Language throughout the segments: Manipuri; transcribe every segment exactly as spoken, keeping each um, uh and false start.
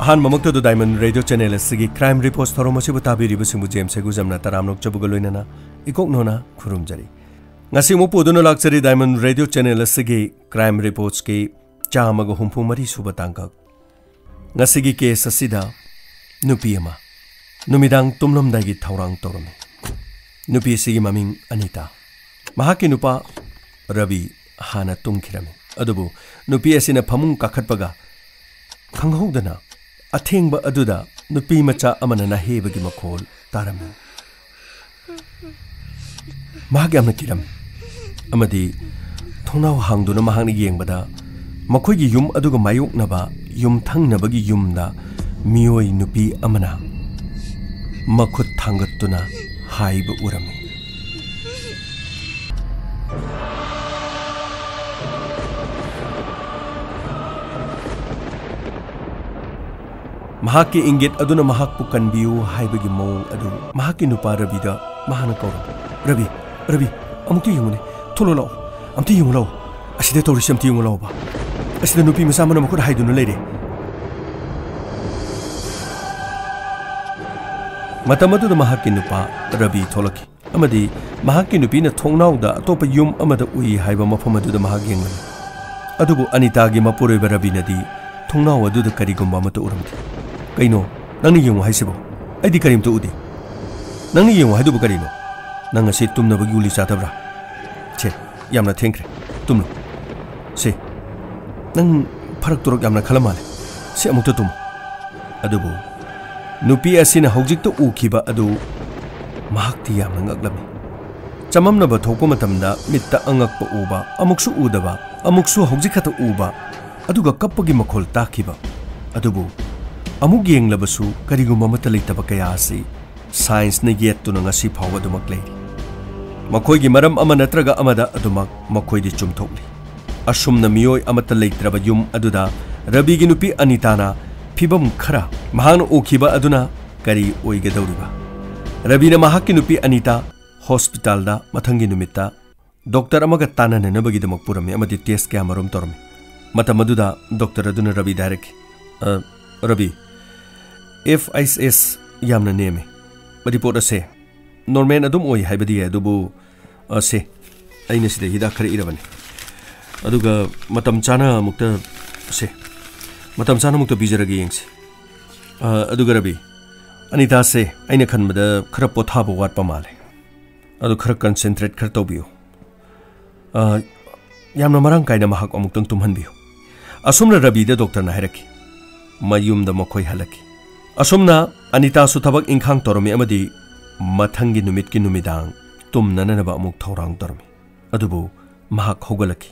ꯑꯍꯥꯟꯕꯃꯛꯇꯗ Diamond Radio Channel ꯑꯁꯤꯒꯤ Crime Reports ꯊꯧꯔꯝ ꯑꯁꯤꯕꯨ ꯇꯥꯕꯤꯔꯤꯕꯁꯤꯡꯕꯨ ꯖꯦꯝꯁ ꯍꯩꯒꯨꯖꯝꯅ ꯇꯔꯥꯝꯅ ꯑꯣꯛꯆꯕꯒ ꯂꯣꯏꯅꯅ ꯏꯀꯣꯛ ꯅꯣꯅ ꯈꯨꯔꯨꯝꯖꯔꯤ꯫ ꯉꯁꯤ ꯑꯃꯨꯛ ꯄꯨꯗꯨꯅ ꯂꯥꯛꯆꯔꯤ Diamond Radio Channel ꯑꯁꯤꯒꯤ Crime Reportsꯀꯤ ꯆꯥꯝꯃꯒ ꯍꯨꯝꯐꯨ ꯃꯔꯤ ꯁꯨꯕ ꯇꯥꯡꯀꯛ꯫ ꯉꯁꯤꯒꯤ case ꯑꯁꯤꯗ ꯅꯨꯄꯤ ꯑꯃ ꯅꯨꯃꯤꯗꯥꯡ ꯇꯨꯝꯂꯝꯗꯥꯏꯒꯤ ꯊꯧꯔꯥꯡ ꯇꯧꯔꯝꯃꯤ꯫ ꯅꯨꯄꯤ ꯑꯁꯤꯒꯤ ꯃꯃꯤꯡ ꯑꯅꯤꯇꯥ꯫ ꯃꯍꯥꯛꯀꯤ ꯅꯨꯄꯥ ꯔꯕꯤ ꯍꯥꯟꯅ ꯇꯨꯝꯈꯤꯔꯝꯃꯤ꯫ ꯑꯗꯨꯕꯨ ꯅꯨꯄꯤ ꯑꯁꯤꯅ ꯐꯃꯨꯡ ꯀꯥꯈꯠꯄꯒ ꯈꯪꯍꯧꯗꯅ ꯑꯊꯦꯡꯕ ꯑꯗꯨꯗ ꯅꯨꯄꯤ ꯃꯆꯥ ꯑꯃꯅ ꯅꯥꯍꯦꯕꯒꯤ ꯃꯈꯣꯜ ꯇꯥꯔꯝꯃꯤ꯫ ꯃꯍꯥꯛ ꯌꯥꯝꯅ ꯀꯤꯔꯝꯃꯤ ꯑꯃꯗꯤ ꯊꯣꯡꯅꯥꯎ ꯍꯥꯡꯗꯨꯅ ꯃꯍꯥꯛꯅ ꯌꯦꯡꯕꯗ, ꯃꯈꯣꯏꯒꯤ ꯌꯨꯝ ꯑꯗꯨꯒ ꯃꯥꯌꯣꯛꯅꯕ ꯌꯨꯝꯊꯪꯅꯕꯒꯤ ꯌꯨꯝꯗ ꯃꯤꯑꯣꯏ ꯅꯨꯄꯤ ꯑꯃꯅ ꯃꯈꯨꯠ ꯊꯥꯡꯒꯠꯇꯨꯅ ꯍꯥꯏꯕ ꯎꯔꯝꯃꯤ꯫ ꯃꯍꯥꯛꯀꯤ ꯏꯪꯒꯤꯠ ꯑꯗꯨꯅ ꯃꯍꯥꯛꯄꯨ ꯀꯟꯕꯤꯌꯨ ꯍꯥꯏꯕꯒꯤ ꯃꯑꯣꯡ ꯑꯗꯨ ꯃꯍꯥꯛꯀꯤ ꯅꯨꯄꯥ ꯔꯕꯤꯗ ꯃꯍꯥꯛꯅ ꯀꯧꯔꯝꯃꯤ꯫ "ꯔꯕꯤ, ꯔꯕꯤ, ꯑꯃꯨꯛꯇ ꯌꯦꯡꯉꯨꯅꯦ, ꯊꯣꯛꯂꯛꯑꯣ ꯂꯥꯛꯑꯣ, ꯑꯃꯨꯛꯇ ꯌꯦꯡꯉꯨ ꯂꯥꯛꯑꯣ, ꯑꯁꯤꯗ ꯇꯧꯔꯤꯁꯤ ꯑꯃꯨꯛꯇ ꯌꯦꯡꯉꯨ ꯂꯥꯛꯑꯣꯕ, ꯑꯁꯤꯗ ꯅꯨꯄꯤ ꯃꯆꯥ ꯑꯃꯅ ꯃꯈꯨꯠ ꯍꯥꯏꯗꯨꯅ ꯂꯩꯔꯦ꯫" ꯃꯇꯝ ꯑꯗꯨꯗ ꯃꯍꯥꯛꯀꯤ ꯅꯨꯄꯥ ꯔꯕꯤ ꯊꯣꯛꯂꯛꯈꯤ꯫ ꯑꯃꯗꯤ ꯃꯍꯥꯛꯀꯤ ꯅꯨꯄꯤꯅ ꯊꯣꯡꯅꯥꯎꯗ ꯑꯇꯣꯞꯄ ꯌꯨꯝ ꯑꯃꯗ ꯎꯏ ꯍꯥꯏꯕ ꯃꯐꯝ ꯑꯗꯨꯗ ꯃꯍꯥꯛ ꯌꯦꯡꯂꯝꯃꯤ꯫ ꯑꯗꯨꯕꯨ ꯑꯅꯤꯇꯥꯒꯤ ꯃꯄꯨꯔꯣꯏꯕ ꯔꯕꯤꯅꯗꯤ ꯊꯣꯡꯅꯥꯎ ꯑꯗꯨꯗ ꯀꯔꯤꯒꯨꯝꯕ ꯑꯃꯠꯇ ꯎꯔꯝꯗꯦ꯫ "ꯀꯩꯅꯣ? ꯅꯪꯅ ꯌꯦꯡꯉꯨ ꯍꯥꯏꯁꯤꯕꯣ? ꯑꯩꯗꯤ ꯀꯔꯤꯝꯇ ꯎꯗꯦ꯫" "ꯅꯪꯅ ꯌꯦꯡꯉꯨ ꯍꯥꯏꯗꯨꯕꯨ ꯀꯔꯤꯅꯣ? ꯅꯪ ꯉꯁꯤ ꯇꯨꯝꯅꯕꯒꯤ ꯒꯨꯂꯤ ꯆꯥꯗꯕ꯭ꯔꯥ? ꯁꯦ, ꯌꯥꯝꯅ ꯊꯦꯡꯈ꯭ꯔꯦ꯫ ꯇꯨꯝꯂꯣ꯫ ꯁꯦ, ꯅꯪ ꯐꯔꯛ ꯇꯨꯔꯛ ꯌꯥꯝꯅ ꯈꯜꯂ ꯃꯥꯜꯂꯦ꯫ ꯁꯦ, ꯑꯃꯨꯛꯇ ꯇꯨꯝꯃꯨ꯫" ꯑꯗꯨꯕꯨ ꯅꯨꯄꯤ ꯑꯁꯤꯅ ꯍꯧꯖꯤꯛꯇ ꯎꯈꯤꯕ ꯑꯗꯨ ꯃꯍꯥꯛꯇꯤ ꯌꯥꯝꯅ ꯉꯛꯂꯝꯃꯤ꯫ ꯆꯃꯝꯅꯕ ꯊꯣꯛꯄ ꯃꯇꯝꯗ ꯃꯤꯠꯇ ꯑꯉꯛꯄ ꯎꯕ, ꯑꯃꯨꯛꯁꯨ ꯎꯗꯕ, ꯑꯃꯨꯛꯁꯨ ꯍꯧꯖꯤꯛ ꯈꯛꯇ ꯎꯕ, ꯑꯗꯨꯒ ꯀꯞꯄꯒꯤ ꯃꯈꯣꯜ ꯇꯥꯈꯤꯕ꯫ ꯑꯗꯨꯕꯨ ꯑꯃꯨꯛ ꯌꯦꯡꯂꯕꯁꯨ ꯀꯔꯤꯒꯨꯝꯕ ꯑꯃꯠꯇ ꯂꯩꯇꯕ ꯀꯌꯥ ꯑꯁꯤ ꯁꯥꯏꯟꯁꯅ ꯌꯦꯠꯇꯨꯅ ꯉꯁꯤ ꯐꯥꯎꯕ ꯑꯗꯨꯃꯛ ꯂꯩꯔꯤ꯫ ꯃꯈꯣꯏꯒꯤ ꯃꯔꯝ ꯑꯃ ꯅꯠꯇ꯭ꯔꯒ ꯑꯃꯗ ꯑꯗꯨꯃꯛ ꯃꯈꯣꯏꯗꯤ ꯆꯨꯝꯊꯣꯛꯂꯤ꯫ ꯑꯁꯨꯝꯅ ꯃꯤꯑꯣꯏ ꯑꯃꯠꯇ ꯂꯩꯇ꯭ꯔꯕ ꯌꯨꯝ ꯑꯗꯨꯗ ꯔꯕꯤꯒꯤ ꯅꯨꯄꯤ ꯑꯅꯤꯇꯥꯅ ꯐꯤꯚꯝ ꯈꯔ ꯃꯍꯥꯛꯅ ꯎꯈꯤꯕ ꯑꯗꯨꯅ ꯀꯔꯤ ꯑꯣꯏꯒꯗꯧꯔꯤꯕ? ꯔꯕꯤꯅ ꯃꯍꯥꯛꯀꯤ ꯅꯨꯄꯤ ꯑꯅꯤꯇꯥ ꯍꯣꯁꯄꯤꯇꯥꯜꯗ ꯃꯊꯪꯒꯤ ꯅꯨꯃꯤꯠꯇ ꯗꯣꯛꯇꯔ ꯑꯃꯒ ꯇꯥꯟꯅꯅꯅꯕꯒꯤꯗꯃꯛ ꯄꯨꯔꯝꯃꯤ ꯑꯃꯗꯤ ꯇꯦꯁ ꯀꯌꯥꯃꯔꯨꯝ ꯇꯧꯔꯝꯃꯤ꯫ ꯃꯇꯝ ꯑꯗꯨꯗ ꯗꯣꯛꯇꯔ ꯑꯗꯨꯅ ꯔꯕꯤꯗ ꯍꯥꯏꯔꯛꯈꯤ, "ꯑ, ꯔꯕꯤ, ꯑꯦꯐ ꯑꯩꯆ ꯑꯦꯁ ꯌꯥꯝꯅ ꯅꯦꯝꯃꯦ꯫ ꯔꯤꯄꯣꯔꯠ ꯑꯁꯦ ꯅꯣꯔꯃꯦꯜ ꯑꯗꯨꯝ ꯑꯣꯏ ꯍꯥꯏꯕꯗꯤ ꯌꯥꯏ, ꯑꯗꯨꯕꯨ, ꯑ, ꯁꯦ, ꯑꯩꯅ ꯁꯤꯗ ꯍꯤꯗꯥꯛ ꯈꯔ ꯏꯔꯕꯅꯤ꯫ ꯑꯗꯨꯒ ꯃꯇꯝ ꯆꯥꯅ ꯑꯃꯨꯛꯇ, ꯁꯦ, ꯃꯇꯝ ꯆꯥꯅ ꯑꯃꯨꯛꯇ ꯄꯤꯖꯔꯒꯦ, ꯌꯦꯡꯁꯤ꯫ ꯑ, ꯑꯗꯨꯒ ꯔꯕꯤ, ꯑꯅꯤꯇꯥꯁꯦ ꯑꯩꯅ ꯈꯟꯕꯗ ꯈꯔ ꯄꯣꯊꯥꯕ ꯋꯥꯠꯄ ꯃꯥꯜꯂꯦ꯫ ꯑꯗꯨ ꯈꯔ ꯀꯟꯁꯦꯟꯇ꯭ꯔꯦꯠ ꯈꯔ ꯇꯧꯕꯤꯌꯨ꯫ ꯑ, ꯌꯥꯝꯅ ꯃꯔꯥꯡ ꯀꯥꯏꯅ ꯃꯍꯥꯛ ꯑꯃꯨꯛꯇꯪ ꯇꯨꯝꯍꯟꯕꯤꯌꯨ꯫ ꯑꯁꯨꯝꯅ ꯔꯕꯤꯗ ꯗꯣꯛꯇꯔꯅ ꯍꯥꯏꯔꯛꯈꯤ꯫ ꯃꯌꯨꯝꯗ ꯃꯈꯣꯏ ꯍꯜꯂꯛꯈꯤ꯫ ꯑꯁꯨꯝꯅ ꯑꯅꯤꯇꯥꯁꯨ ꯊꯕꯛ ꯏꯪꯈꯥꯡ ꯇꯧꯔꯝꯃꯤ ꯑꯃꯗꯤ ꯃꯊꯪꯒꯤ ꯅꯨꯃꯤꯠꯀꯤ ꯅꯨꯃꯤꯗꯥꯡ ꯇꯨꯝꯅꯅꯕ ꯑꯃꯨꯛ ꯊꯧꯔꯥꯡ ꯇꯧꯔꯝꯃꯤ꯫ ꯑꯗꯨꯕꯨ ꯃꯍꯥꯛ ꯍꯧꯒꯠꯂꯛꯈꯤ꯫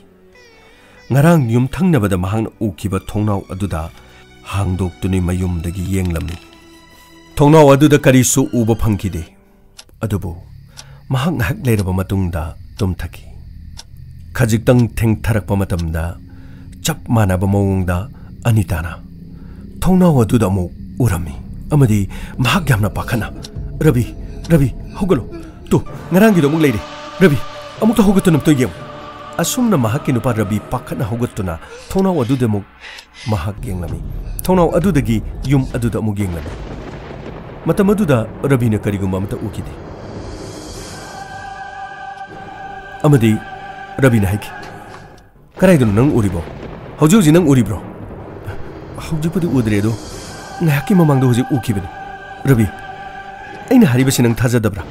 ꯉꯔꯥꯡ ꯌꯨꯝꯊꯪꯅꯕꯗ ꯃꯍꯥꯛꯅ ꯎꯈꯤꯕ ꯊꯣꯡꯅꯥꯎ ꯑꯗꯨꯗ ꯍꯥꯡꯗꯣꯛꯇꯨꯅ ꯃꯌꯨꯝꯗꯒꯤ ꯌꯦꯡꯂꯝꯃꯤ꯫ ꯊꯣꯡꯅꯥꯎ ꯑꯗꯨꯗ ꯀꯔꯤꯁꯨ ꯎꯕ ꯐꯪꯈꯤꯗꯦ꯫ ꯑꯗꯨꯕꯨ ꯃꯍꯥꯛ ꯉꯥꯏꯍꯥꯛ ꯂꯩꯔꯕ ꯃꯇꯨꯡꯗ ꯇꯨꯝꯊꯈꯤ꯫ ꯈꯖꯤꯛꯇꯪ ꯊꯦꯡꯊꯔꯛꯄ ꯃꯇꯝꯗ ꯆꯞ ꯃꯥꯟꯅꯕ ꯃꯑꯣꯡꯗ ꯑꯅꯤꯇꯥꯅ ꯊꯣꯡꯅꯥꯎ ꯑꯗꯨꯗ ꯑꯃꯨꯛ ꯎꯔꯝꯃꯤ ꯑꯃꯗꯤ ꯃꯍꯥꯛ ꯌꯥꯝꯅ ꯄꯥꯈꯠꯅ, "ꯔꯕꯤ, ꯔꯕꯤ, ꯍꯧꯒꯠꯂꯣ꯫ ꯇꯨ, ꯉꯔꯥꯡꯒꯤꯗꯣ ꯑꯃꯨꯛ ꯂꯩꯔꯦ꯫ ꯔꯕꯤ, ꯑꯃꯨꯛꯇ ꯍꯧꯒꯠꯇꯨꯅ ꯑꯝꯇ ꯌꯦꯡꯉꯨ꯫" ꯑꯁꯨꯝꯅ ꯃꯍꯥꯛꯀꯤ ꯅꯨꯄꯥ ꯔꯕꯤ ꯄꯥꯈꯠꯅ ꯍꯧꯒꯠꯇꯨꯅ ꯊꯣꯡꯅꯥꯎ ꯑꯗꯨꯗ ꯑꯃꯨꯛ ꯃꯍꯥꯛ ꯌꯦꯡꯂꯝꯃꯤ꯫ ꯊꯣꯡꯅꯥꯎ ꯑꯗꯨꯗꯒꯤ ꯌꯨꯝ ꯑꯗꯨꯗ ꯑꯃꯨꯛ ꯌꯦꯡꯂꯝꯃꯤ꯫ ꯃꯇꯝ ꯑꯗꯨꯗ ꯔꯕꯤꯅ ꯀꯔꯤꯒꯨꯝꯕ ꯑꯃꯠꯇ ꯎꯈꯤꯗꯦ꯫ ꯑꯃꯗꯤ ꯔꯕꯤꯅ ꯍꯥꯏꯈꯤ, "ꯀꯗꯥꯏꯗꯅꯣ ꯅꯪ ꯎꯔꯤꯕꯣ? ꯍꯧꯖꯤꯛ ꯍꯧꯖꯤꯛ ꯅꯪ ꯎꯔꯤꯕ꯭ꯔꯣ?" "ꯍꯧꯖꯤꯛꯄꯨꯗꯤ ꯎꯗ꯭ꯔꯦ, ꯑꯗꯣ ꯉꯥꯏꯍꯥꯛꯀꯤ ꯃꯃꯥꯡꯗ ꯍꯧꯖꯤꯛ ꯎꯈꯤꯕꯅꯤ꯫" "ꯔꯕꯤ, ꯑꯩꯅ ꯍꯥꯏꯔꯤꯕꯁꯤ ꯅꯪ ꯊꯥꯖꯗꯕ꯭ꯔꯥ?"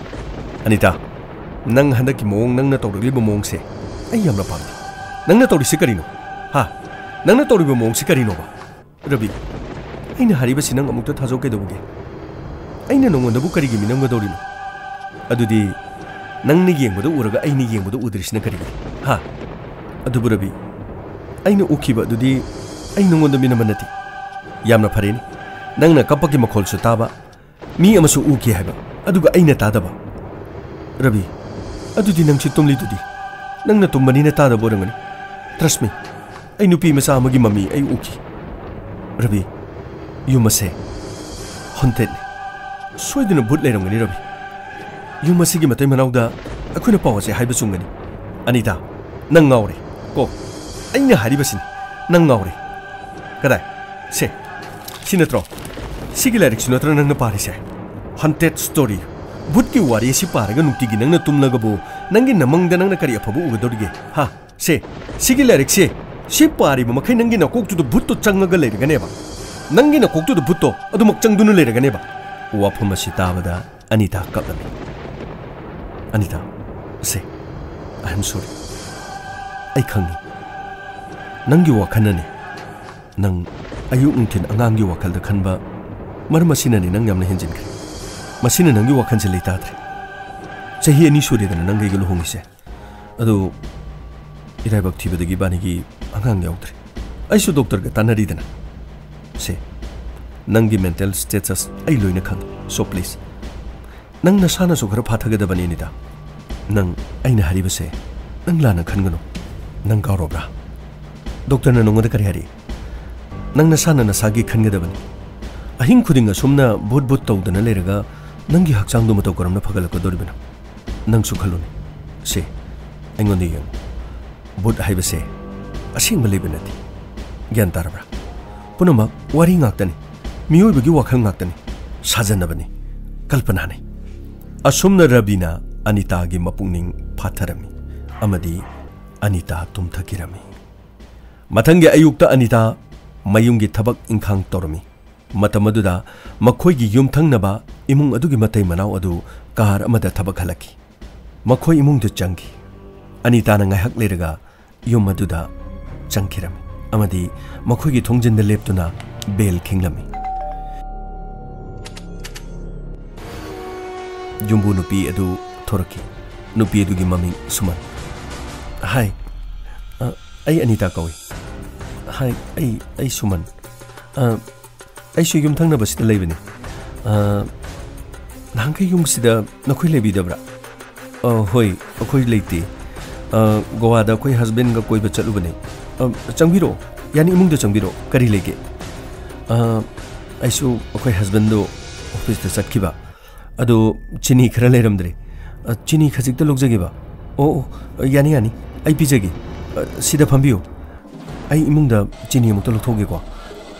"ꯑꯅꯤꯇꯥ, ꯅꯪ ꯍꯟꯗꯛꯀꯤ ꯃꯑꯣꯡ, ꯅꯪꯅ ꯇꯧꯔꯛꯂꯤꯕ ꯃꯑꯣꯡꯁꯦ ꯑꯩ ꯌꯥꯝꯅ ꯄꯥꯝꯗꯦ꯫ ꯅꯪꯅ ꯇꯧꯔꯤꯁꯤ ꯀꯔꯤꯅꯣ? ꯍꯥ? ꯅꯪꯅ ꯇꯧꯔꯤꯕ ꯃꯑꯣꯡꯁꯤ ꯀꯔꯤꯅꯣꯕ?" "ꯔꯕꯤ, ꯑꯩꯅ ꯍꯥꯏꯔꯤꯕꯁꯤ ꯅꯪ ꯑꯃꯨꯛꯇ ꯊꯥꯖꯧ ꯀꯩꯗꯧꯕꯒꯦ? ꯑꯩꯅ ꯅꯉꯣꯟꯗꯕꯨ ꯀꯔꯤꯒꯤ ꯃꯤꯅꯝꯒꯗꯧꯔꯤꯅꯣ? ꯑꯗꯨꯗꯤ ꯅꯪꯅ ꯌꯦꯡꯕꯗ ꯎꯔꯒ ꯑꯩꯅ ꯌꯦꯡꯕꯗ ꯎꯗ꯭ꯔꯤꯁꯤꯅ ꯀꯔꯤꯒꯤ? ꯍꯥ? ꯑꯗꯨꯕꯨ ꯔꯕꯤ, ꯑꯩꯅ ꯎꯈꯤꯕ ꯑꯗꯨꯗꯤ ꯑꯩ ꯅꯉꯣꯟꯗ ꯃꯤꯅꯝꯕ ꯅꯠꯇꯦ꯫" "ꯌꯥꯝꯅ ꯐꯔꯦꯅꯦ, ꯅꯪꯅ ꯀꯞꯄꯒꯤ ꯃꯈꯣꯜꯁꯨ ꯇꯥꯕ, ꯃꯤ ꯑꯃꯁꯨ ꯎꯈꯤ ꯍꯥꯏꯕ, ꯑꯗꯨꯒ ꯑꯩꯅ ꯇꯥꯗꯕ꯫" "ꯔꯕꯤ, ꯑꯗꯨꯗꯤ ꯅꯪꯁꯤ ꯇꯨꯝꯂꯤꯗꯨꯗꯤ? ꯅꯪꯅ ꯇꯨꯝꯕꯅꯤꯅ ꯇꯥꯗꯕ ꯑꯣꯏꯔꯝꯒꯅꯤ꯫ Trust me, ꯑꯩ ꯅꯨꯄꯤ ꯃꯆꯥ ꯑꯃꯒꯤ ꯃꯃꯤ ꯑꯩ ꯎꯈꯤ꯫" "ꯔꯕꯤ, ꯌꯨꯝ ꯑꯁꯦ haunted ꯅꯤ꯫ ꯁꯣꯏꯗꯅ ꯚꯨꯠ ꯂꯩꯔꯝꯒꯅꯤ, ꯔꯕꯤ꯫ ꯌꯨꯝ ꯑꯁꯤꯒꯤ ꯃꯇꯩ ꯃꯅꯥꯎꯗ ꯑꯩꯈꯣꯏꯅ ꯄꯥꯎ ꯑꯁꯦ ꯍꯥꯏꯕ ꯆꯨꯝꯒꯅꯤ꯫" "ꯑꯅꯤꯇꯥ, ꯅꯪ ꯉꯥꯎꯔꯦ ꯀꯣ꯫ ꯑꯩꯅ ꯍꯥꯏꯔꯤꯕꯁꯤꯅꯤ, ꯅꯪ ꯉꯥꯎꯔꯦ꯫ ꯀꯗꯥꯏ? ꯁꯦ, ꯁꯤ ꯅꯠꯇ꯭ꯔꯣ? ꯁꯤꯒꯤ ꯂꯥꯏꯔꯤꯛꯁꯤ ꯅꯠꯇ꯭ꯔꯣ ꯅꯪꯅ ꯄꯥꯔꯤꯁꯦ? Haunted story꯫ ꯚꯨꯠꯀꯤ ꯋꯥꯔꯤ ꯑꯁꯤ ꯄꯥꯔꯒ ꯅꯨꯡꯇꯤꯒꯤ ꯅꯪꯅ ꯇꯨꯝꯂꯒꯕꯨ ꯅꯪꯒꯤ ꯅꯃꯪꯗ ꯅꯪꯅ ꯀꯔꯤ ꯑꯐꯕ ꯎꯒꯗꯧꯔꯤꯒꯦ? ꯍꯥ? ꯁꯦ, ꯁꯤꯒꯤ ꯂꯥꯏꯔꯤꯛꯁꯦ, ꯁꯤ ꯄꯥꯔꯤꯕ ꯃꯈꯩ ꯅꯪꯒꯤ ꯅꯀꯣꯛꯇꯨꯗ ꯚꯨꯠꯇꯣ ꯆꯪꯉꯒ ꯂꯩꯔꯒꯅꯦꯕ꯫ ꯅꯪꯒꯤ ꯅꯀꯣꯛꯇꯨꯗ ꯚꯨꯠꯇꯣ ꯑꯗꯨꯃꯛ ꯆꯪꯗꯨꯅ ꯂꯩꯔꯒꯅꯦꯕ꯫ ꯋꯥꯐꯝ ꯑꯁꯤ ꯇꯥꯕꯗ ꯑꯅꯤꯇꯥ ꯀꯞꯂꯝꯃꯤ꯫ "ꯑꯅꯤꯇꯥ, ꯁꯦ, I am sorry꯫ ꯑꯩ ꯈꯪꯉꯤ꯫ ꯅꯪꯒꯤ ꯋꯥꯈꯜꯅꯅꯤ꯫ ꯅꯪ ꯑꯌꯨꯛ ꯅꯨꯡꯊꯤꯜ ꯑꯉꯥꯡꯒꯤ ꯋꯥꯈꯜꯗ ꯈꯟꯕ, ꯃꯔꯝ ꯑꯁꯤꯅꯅꯤ ꯅꯪ ꯌꯥꯝꯅ ꯍꯦꯟꯖꯤꯟꯈ꯭ꯔꯦ꯫ ꯃꯁꯤꯅ ꯅꯪꯒꯤ ꯋꯥꯈꯜꯁꯦ ꯂꯩꯇꯥꯗ꯭ꯔꯦ꯫ ꯆꯍꯤ ꯑꯅꯤ ꯁꯨꯔꯦꯗꯅ ꯅꯪꯒ ꯑꯩꯒ ꯂꯨꯍꯣꯡꯉꯤꯁꯦ꯫ ꯑꯗꯨ ꯏꯔꯥꯏꯕꯛ ꯊꯤꯕꯗꯒꯤ ꯏꯕꯥꯅꯤꯒꯤ ꯑꯉꯥꯡ ꯌꯥꯎꯗ꯭ꯔꯦ꯫ ꯑꯩꯁꯨ ꯗꯣꯛꯇꯔꯒ ꯇꯥꯟꯅꯔꯤꯗꯅ꯫ ꯁꯦ, ꯅꯪꯒꯤ mental status ꯑꯩ ꯂꯣꯏꯅ ꯈꯪꯉꯤ꯫ So please, ꯅꯪ ꯅꯁꯥꯅꯁꯨ ꯈꯔ ꯐꯥꯊꯒꯗꯕꯅꯤ, ꯑꯅꯤꯇꯥ꯫ ꯅꯪ ꯑꯩꯅ ꯍꯥꯏꯔꯤꯕꯁꯦ ꯅꯪ ꯂꯥꯟꯅ ꯈꯟꯒꯅꯨ꯫ ꯅꯪ ꯀꯥꯎꯔꯕ꯭ꯔꯥ? ꯗꯣꯛꯇꯔꯅ ꯅꯉꯣꯟꯗ ꯀꯔꯤ ꯍꯥꯏꯔꯤ? ꯅꯪ ꯅꯁꯥꯅ ꯅꯁꯥꯒꯤ ꯈꯟꯒꯗꯕꯅꯤ꯫ ꯑꯍꯤꯡ ꯈꯨꯗꯤꯡ ꯑꯁꯨꯝꯅ ꯚꯨꯠ ꯚꯨꯠ ꯇꯧꯗꯅ ꯂꯩꯔꯒ ꯅꯪꯒꯤ ꯍꯛꯆꯥꯡꯗꯨ ꯃꯇꯧ ꯀꯔꯝꯅ ꯐꯒꯠꯂꯛꯀꯗꯧꯔꯤꯕꯅꯣ? ꯅꯪꯁꯨ ꯈꯜꯂꯨꯅꯦ꯫ ꯁꯦ, ꯑꯩꯉꯣꯟꯗ ꯌꯦꯡꯉꯨ꯫ ꯚꯨꯠ ꯍꯥꯏꯕꯁꯦ ꯑꯁꯦꯡꯕ ꯂꯩꯕ ꯅꯠꯇꯦ꯫ ꯒ꯭ꯌꯥꯟ ꯇꯥꯔꯕ꯭ꯔꯥ? ꯄꯨꯝꯅꯃꯛ ꯋꯥꯔꯤ ꯉꯥꯛꯇꯅꯤ꯫ ꯃꯤꯑꯣꯏꯕꯒꯤ ꯋꯥꯈꯜ ꯉꯥꯛꯇꯅꯤ꯫ ꯁꯥꯖꯟꯅꯕꯅꯤ꯫ ꯀꯜꯄꯅꯥꯅꯤ꯫ ꯑꯁꯨꯝꯅ ꯔꯕꯤꯅ ꯑꯅꯤꯇꯥꯒꯤ ꯃꯄꯨꯛꯅꯤꯡ ꯐꯥꯊꯔꯝꯃꯤ ꯑꯃꯗꯤ ꯑꯅꯤꯇꯥ ꯇꯨꯝꯊꯈꯤꯔꯝꯃꯤ꯫ ꯃꯊꯪꯒꯤ ꯑꯌꯨꯛꯇ ꯑꯅꯤꯇꯥ ꯃꯌꯨꯝꯒꯤ ꯊꯕꯛ ꯏꯪꯈꯥꯡ ꯇꯧꯔꯝꯃꯤ꯫ ꯃꯇꯝ ꯑꯗꯨꯗ ꯃꯈꯣꯏꯒꯤ ꯌꯨꯝꯊꯪꯅꯕ ꯏꯃꯨꯡ ꯑꯗꯨꯒꯤ ꯃꯇꯩ ꯃꯅꯥꯎ ꯑꯗꯨ ꯀꯥꯔ ꯑꯃꯗ ꯊꯕꯛ ꯍꯜꯂꯛꯈꯤ꯫ ꯃꯈꯣꯏ ꯏꯃꯨꯡꯗ ꯆꯪꯈꯤ꯫ ꯑꯅꯤꯇꯥꯅ ꯉꯥꯏꯍꯥꯛ ꯂꯩꯔꯒ ꯌꯨꯝ ꯑꯗꯨꯗ ꯆꯪꯈꯤꯔꯝꯃꯤ ꯑꯃꯗꯤ ꯃꯈꯣꯏꯒꯤ ꯊꯣꯡꯖꯤꯟꯗ ꯂꯦꯞꯇꯨꯅ ꯕꯦꯜ ꯈꯤꯡꯂꯝꯃꯤ꯫ ꯌꯨꯝꯕꯨ ꯅꯨꯄꯤ ꯑꯗꯨ ꯊꯣꯔꯛꯈꯤ꯫ ꯅꯨꯄꯤ ꯑꯗꯨꯒꯤ ꯃꯃꯤꯡ ꯁꯨꯃꯟ꯫ "ꯍꯥꯏ, ꯑ, ꯑꯩ ꯑꯅꯤꯇꯥ ꯀꯧꯏ꯫ ꯍꯥꯏ, ꯑꯩ, ꯑꯩ ꯁꯨꯃꯟ꯫ ꯑ, ꯑꯩꯁꯨ ꯌꯨꯝꯊꯪꯅꯕꯁꯤꯗ ꯂꯩꯕꯅꯤ꯫ ꯑ, ꯅꯍꯥꯟꯈꯩ ꯌꯨꯝꯁꯤꯗ ꯅꯈꯣꯏ ꯂꯩꯕꯤꯗꯕ꯭ꯔꯥ?" "ꯑ, ꯍꯣꯏ, ꯑꯩꯈꯣꯏ ꯂꯩꯇꯦ꯫ ꯑ, ꯒꯣꯋꯥꯗ ꯑꯩꯈꯣꯏ husbandꯒ ꯀꯣꯏꯕ ꯆꯠꯂꯨꯕꯅꯦ꯫ ꯑ, ꯆꯪꯕꯤꯔꯛꯑꯣ, ꯌꯥꯅꯤ, ꯏꯃꯨꯡꯗ ꯆꯪꯕꯤꯔꯛꯑꯣ, ꯀꯔꯤ ꯂꯩꯒꯦ?" "ꯑ, ꯑꯩꯁꯨ ꯑꯩꯈꯣꯏ husbandꯗꯣ officeꯇ ꯆꯠꯈꯤꯕ, ꯑꯗꯣ ꯆꯤꯅꯤ ꯈꯔ ꯂꯩꯔꯝꯗ꯭ꯔꯦ꯫ ꯑ, ꯆꯤꯅꯤ ꯈꯖꯤꯛꯇ ꯂꯧꯖꯒꯦꯕ꯫" "ꯑꯣ, ꯑꯣ, ꯌꯥꯅꯤ, ꯌꯥꯅꯤ, ꯑꯩ ꯄꯤꯖꯒꯦ꯫ ꯑ, ꯁꯤꯗ ꯐꯝꯕꯤꯌꯨ꯫ ꯑꯩ ꯏꯃꯨꯡꯗ ꯆꯤꯅꯤ ꯑꯃꯨꯛꯇ ꯂꯧꯊꯣꯛꯎꯒꯦꯀꯣ꯫"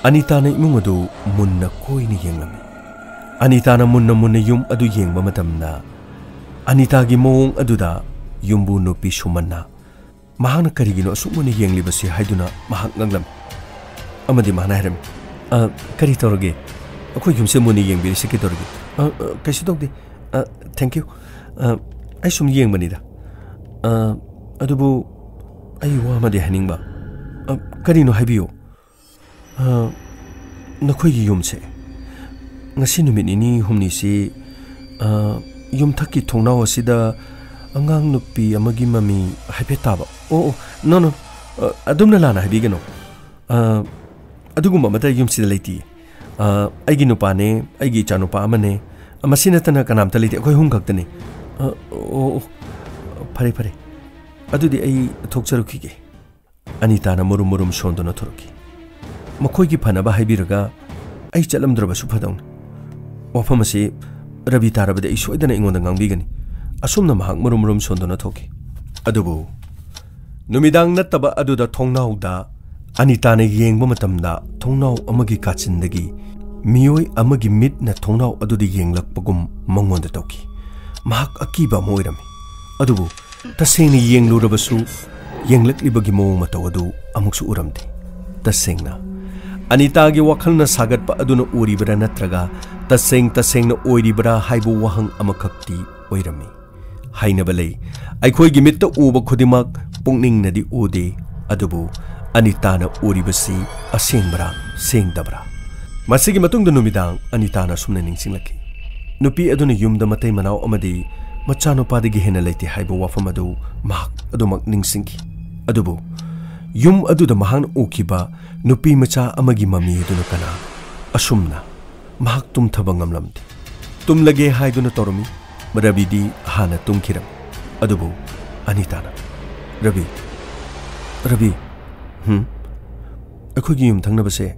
ꯑꯅꯤꯇꯥꯅ ꯏꯃꯨꯡ ꯑꯗꯨ ꯃꯨꯟꯅ ꯀꯣꯏꯅ ꯌꯦꯡꯂꯝꯃꯤ꯫ ꯑꯅꯤꯇꯥꯅ ꯃꯨꯟꯅ ꯃꯨꯟꯅ ꯌꯨꯝ ꯑꯗꯨ ꯌꯦꯡꯕ ꯃꯇꯝꯗ, ꯑꯅꯤꯇꯥꯒꯤ ꯃꯑꯣꯡ ꯑꯗꯨꯗ ꯌꯨꯝꯕꯨ ꯅꯨꯄꯤ ꯁꯨꯃꯟꯅ ꯃꯍꯥꯛꯅ ꯀꯔꯤꯒꯤꯅꯣ ꯑꯁꯨꯛ ꯃꯨꯟꯅ ꯌꯦꯡꯂꯤꯕꯁꯤ ꯍꯥꯏꯗꯨꯅ ꯃꯍꯥꯛ ꯉꯛꯂꯝꯃꯤ꯫ ꯑꯃꯗꯤ ꯃꯍꯥꯛꯅ ꯍꯥꯏꯔꯝꯃꯤ, "ꯑ, ꯀꯔꯤ ꯇꯧꯔꯒꯦ? ꯑꯩꯈꯣꯏ ꯌꯨꯝꯁꯦ ꯃꯨꯟꯅ ꯌꯦꯡꯕꯤꯔꯤꯁꯤ ꯀꯩꯗꯧꯔꯒꯦ?" "ꯑ, ꯑ, ꯀꯩꯁꯨ ꯇꯧꯗꯦ꯫ ꯑ, thank you꯫ ꯑ, ꯑꯩ ꯁꯨꯝ ꯌꯦꯡꯕꯅꯤꯗ꯫ ꯑ, ꯑꯗꯨꯕꯨ ꯑꯩ ꯋꯥ ꯑꯃꯗꯤ ꯍꯥꯏꯅꯤꯡꯕ꯫" "ꯑ, ꯀꯔꯤꯅꯣ ꯍꯥꯏꯕꯤꯌꯨ꯫" "ꯑ, ꯅꯈꯣꯏꯒꯤ ꯌꯨꯝꯁꯦ ꯉꯁꯤ ꯅꯨꯃꯤꯠ ꯅꯤꯅꯤ ꯍꯨꯝꯅꯤꯁꯤ, ꯑ, ꯌꯨꯝꯊꯛꯀꯤ ꯊꯣꯡꯅꯥꯎ ꯑꯁꯤꯗ ꯑꯉꯥꯡ ꯅꯨꯄꯤ ꯑꯃꯒꯤ ꯃꯃꯤ ꯍꯥꯏꯐꯦꯠ ꯇꯥꯕ꯫" "ꯑꯣ, ꯑꯣ, no, no, ꯑ, ꯑꯗꯨꯝꯅ ꯂꯥꯟꯅ ꯍꯥꯏꯕꯤꯒꯅꯨ꯫ ꯑ, ꯑꯗꯨꯒꯨꯝꯕ ꯑꯃꯠꯇ ꯌꯨꯝꯁꯤꯗ ꯂꯩꯇꯤꯌꯦ꯫ ꯑ, ꯑꯩꯒꯤ ꯅꯨꯄꯥꯅꯦ, ꯑꯩꯒꯤ ꯏꯆꯥꯅꯨꯄꯥ ꯑꯃꯅꯦ, ꯃꯁꯤ ꯅꯠꯇꯅ ꯀꯅꯥꯝꯇ ꯂꯩꯇꯦ꯫ ꯑꯩꯈꯣꯏ ꯑꯍꯨꯝ ꯈꯛꯇꯅꯤ꯫" "ꯑ, ꯑꯣ, ꯑꯣ, ꯐꯔꯦ, ꯐꯔꯦ꯫ ꯑꯗꯨꯗꯤ ꯑꯩ ꯊꯣꯛꯆꯔꯨꯈꯤꯒꯦ꯫" ꯑꯅꯤꯇꯥꯅ ꯃꯔꯨꯝ ꯃꯔꯨꯝ ꯁꯣꯟꯗꯨꯅ ꯊꯣꯔꯛꯈꯤ꯫ "ꯃꯈꯣꯏꯒꯤ ꯐꯅꯕ ꯍꯥꯏꯕꯤꯔꯒ ꯑꯩ ꯆꯠꯂꯝꯗ꯭ꯔꯕꯁꯨ ꯐꯗꯧꯅꯤ꯫ ꯋꯥꯐꯝ ꯑꯁꯤ ꯔꯕꯤ ꯇꯥꯔꯕꯗꯤ ꯑꯩ ꯁꯣꯏꯗꯅ ꯑꯩꯉꯣꯟꯗ ꯉꯥꯡꯕꯤꯒꯅꯤ꯫" ꯑꯁꯨꯝꯅ ꯃꯍꯥꯛ ꯃꯔꯨꯝ ꯃꯔꯨꯝ ꯁꯣꯟꯗꯨꯅ ꯊꯣꯛꯈꯤ꯫ ꯑꯗꯨꯕꯨ ꯅꯨꯃꯤꯗꯥꯡ ꯅꯠꯇꯕ ꯑꯗꯨꯗ ꯊꯣꯡꯅꯥꯎꯗ ꯑꯅꯤꯇꯥꯅ ꯌꯦꯡꯕ ꯃꯇꯝꯗ, ꯊꯣꯡꯅꯥꯎ ꯑꯃꯒꯤ ꯀꯥꯆꯤꯟꯗꯒꯤ ꯃꯤꯑꯣꯏ ꯑꯃꯒꯤ ꯃꯤꯠꯅ ꯊꯣꯡꯅꯥꯎ ꯑꯗꯨꯗ ꯌꯦꯡꯂꯛꯄꯒꯨꯝ ꯃꯉꯣꯟꯗ ꯇꯧꯈꯤ꯫ ꯃꯍꯥꯛ ꯑꯀꯤꯕ ꯑꯃ ꯑꯣꯏꯔꯝꯃꯤ꯫ ꯑꯗꯨꯕꯨ ꯇꯁꯦꯡꯅ ꯌꯦꯡꯂꯨꯔꯕꯁꯨ, ꯌꯦꯡꯂꯛꯂꯤꯕꯒꯤ ꯃꯑꯣꯡ ꯃꯇꯧ ꯑꯗꯨ ꯑꯃꯨꯛꯁꯨ ꯎꯔꯝꯗꯦ꯫ ꯇꯁꯦꯡꯅ, ꯑꯅꯤꯇꯥꯒꯤ ꯋꯥꯈꯜꯅ ꯁꯥꯒꯠꯄ ꯑꯗꯨꯅ ꯎꯔꯤꯕꯔꯥ ꯅꯠꯇ꯭ꯔꯒ ꯇꯁꯦꯡ ꯇꯁꯦꯡꯅ ꯑꯣꯏꯔꯤꯕꯔꯥ ꯍꯥꯏꯕ ꯋꯥꯍꯪ ꯑꯃꯈꯛꯇꯤ ꯑꯣꯏꯔꯝꯃꯤ꯫ ꯍꯥꯏꯅꯕ ꯂꯩ, ꯑꯩꯈꯣꯏꯒꯤ ꯃꯤꯠꯇ ꯎꯕ ꯈꯨꯗꯤꯡꯃꯛ ꯄꯨꯛꯅꯤꯡꯅꯗꯤ ꯎꯗꯦ, ꯑꯗꯨꯕꯨ ꯑꯅꯤꯇꯥꯅ ꯎꯔꯤꯕꯁꯤ ꯑꯁꯦꯡꯕꯔꯥ ꯁꯦꯡꯗꯕ꯭ꯔꯥ? ꯃꯁꯤꯒꯤ ꯃꯇꯨꯡꯗ ꯅꯨꯃꯤꯗꯥꯡ ꯑꯅꯤꯇꯥꯅ ꯑꯁꯨꯝꯅ ꯅꯤꯡꯁꯤꯡꯂꯛꯈꯤ꯫ ꯅꯨꯄꯤ ꯑꯗꯨꯅ ꯌꯨꯝꯗ ꯃꯇꯩ ꯃꯅꯥꯎ ꯑꯃꯗꯤ ꯃꯆꯥꯅꯨꯄꯥꯗꯒꯤ ꯍꯦꯟꯅ ꯂꯩꯇꯦ ꯍꯥꯏꯕ ꯋꯥꯐꯝ ꯑꯗꯨ ꯃꯍꯥꯛ ꯑꯗꯨꯃꯛ ꯅꯤꯡꯁꯤꯡꯈꯤ꯫ ꯑꯗꯨꯕꯨ ꯌꯨꯝ ꯑꯗꯨꯗ ꯃꯍꯥꯛꯅ ꯎꯈꯤꯕ ꯅꯨꯄꯤ ꯃꯆꯥ ꯑꯃꯒꯤ ꯃꯃꯤ ꯑꯗꯨꯅ ꯀꯅꯥ? ꯑꯁꯨꯝꯅ ꯃꯍꯥꯛ ꯇꯨꯝꯊꯕ ꯉꯝꯂꯝꯗꯦ꯫ ꯇꯨꯝꯂꯒꯦ ꯍꯥꯏꯗꯨꯅ ꯇꯧꯔꯝꯃꯤ꯫ ꯔꯕꯤꯗꯤ ꯍꯥꯟꯅ ꯇꯨꯝꯈꯤꯔꯝꯃꯤ꯫ ꯑꯗꯨꯕꯨ ꯑꯅꯤꯇꯥꯅ, "ꯔꯕꯤ, ꯔꯕꯤ, ꯍꯨꯝ? ꯑꯩꯈꯣꯏꯒꯤ ꯌꯨꯝꯊꯪꯅꯕꯁꯦ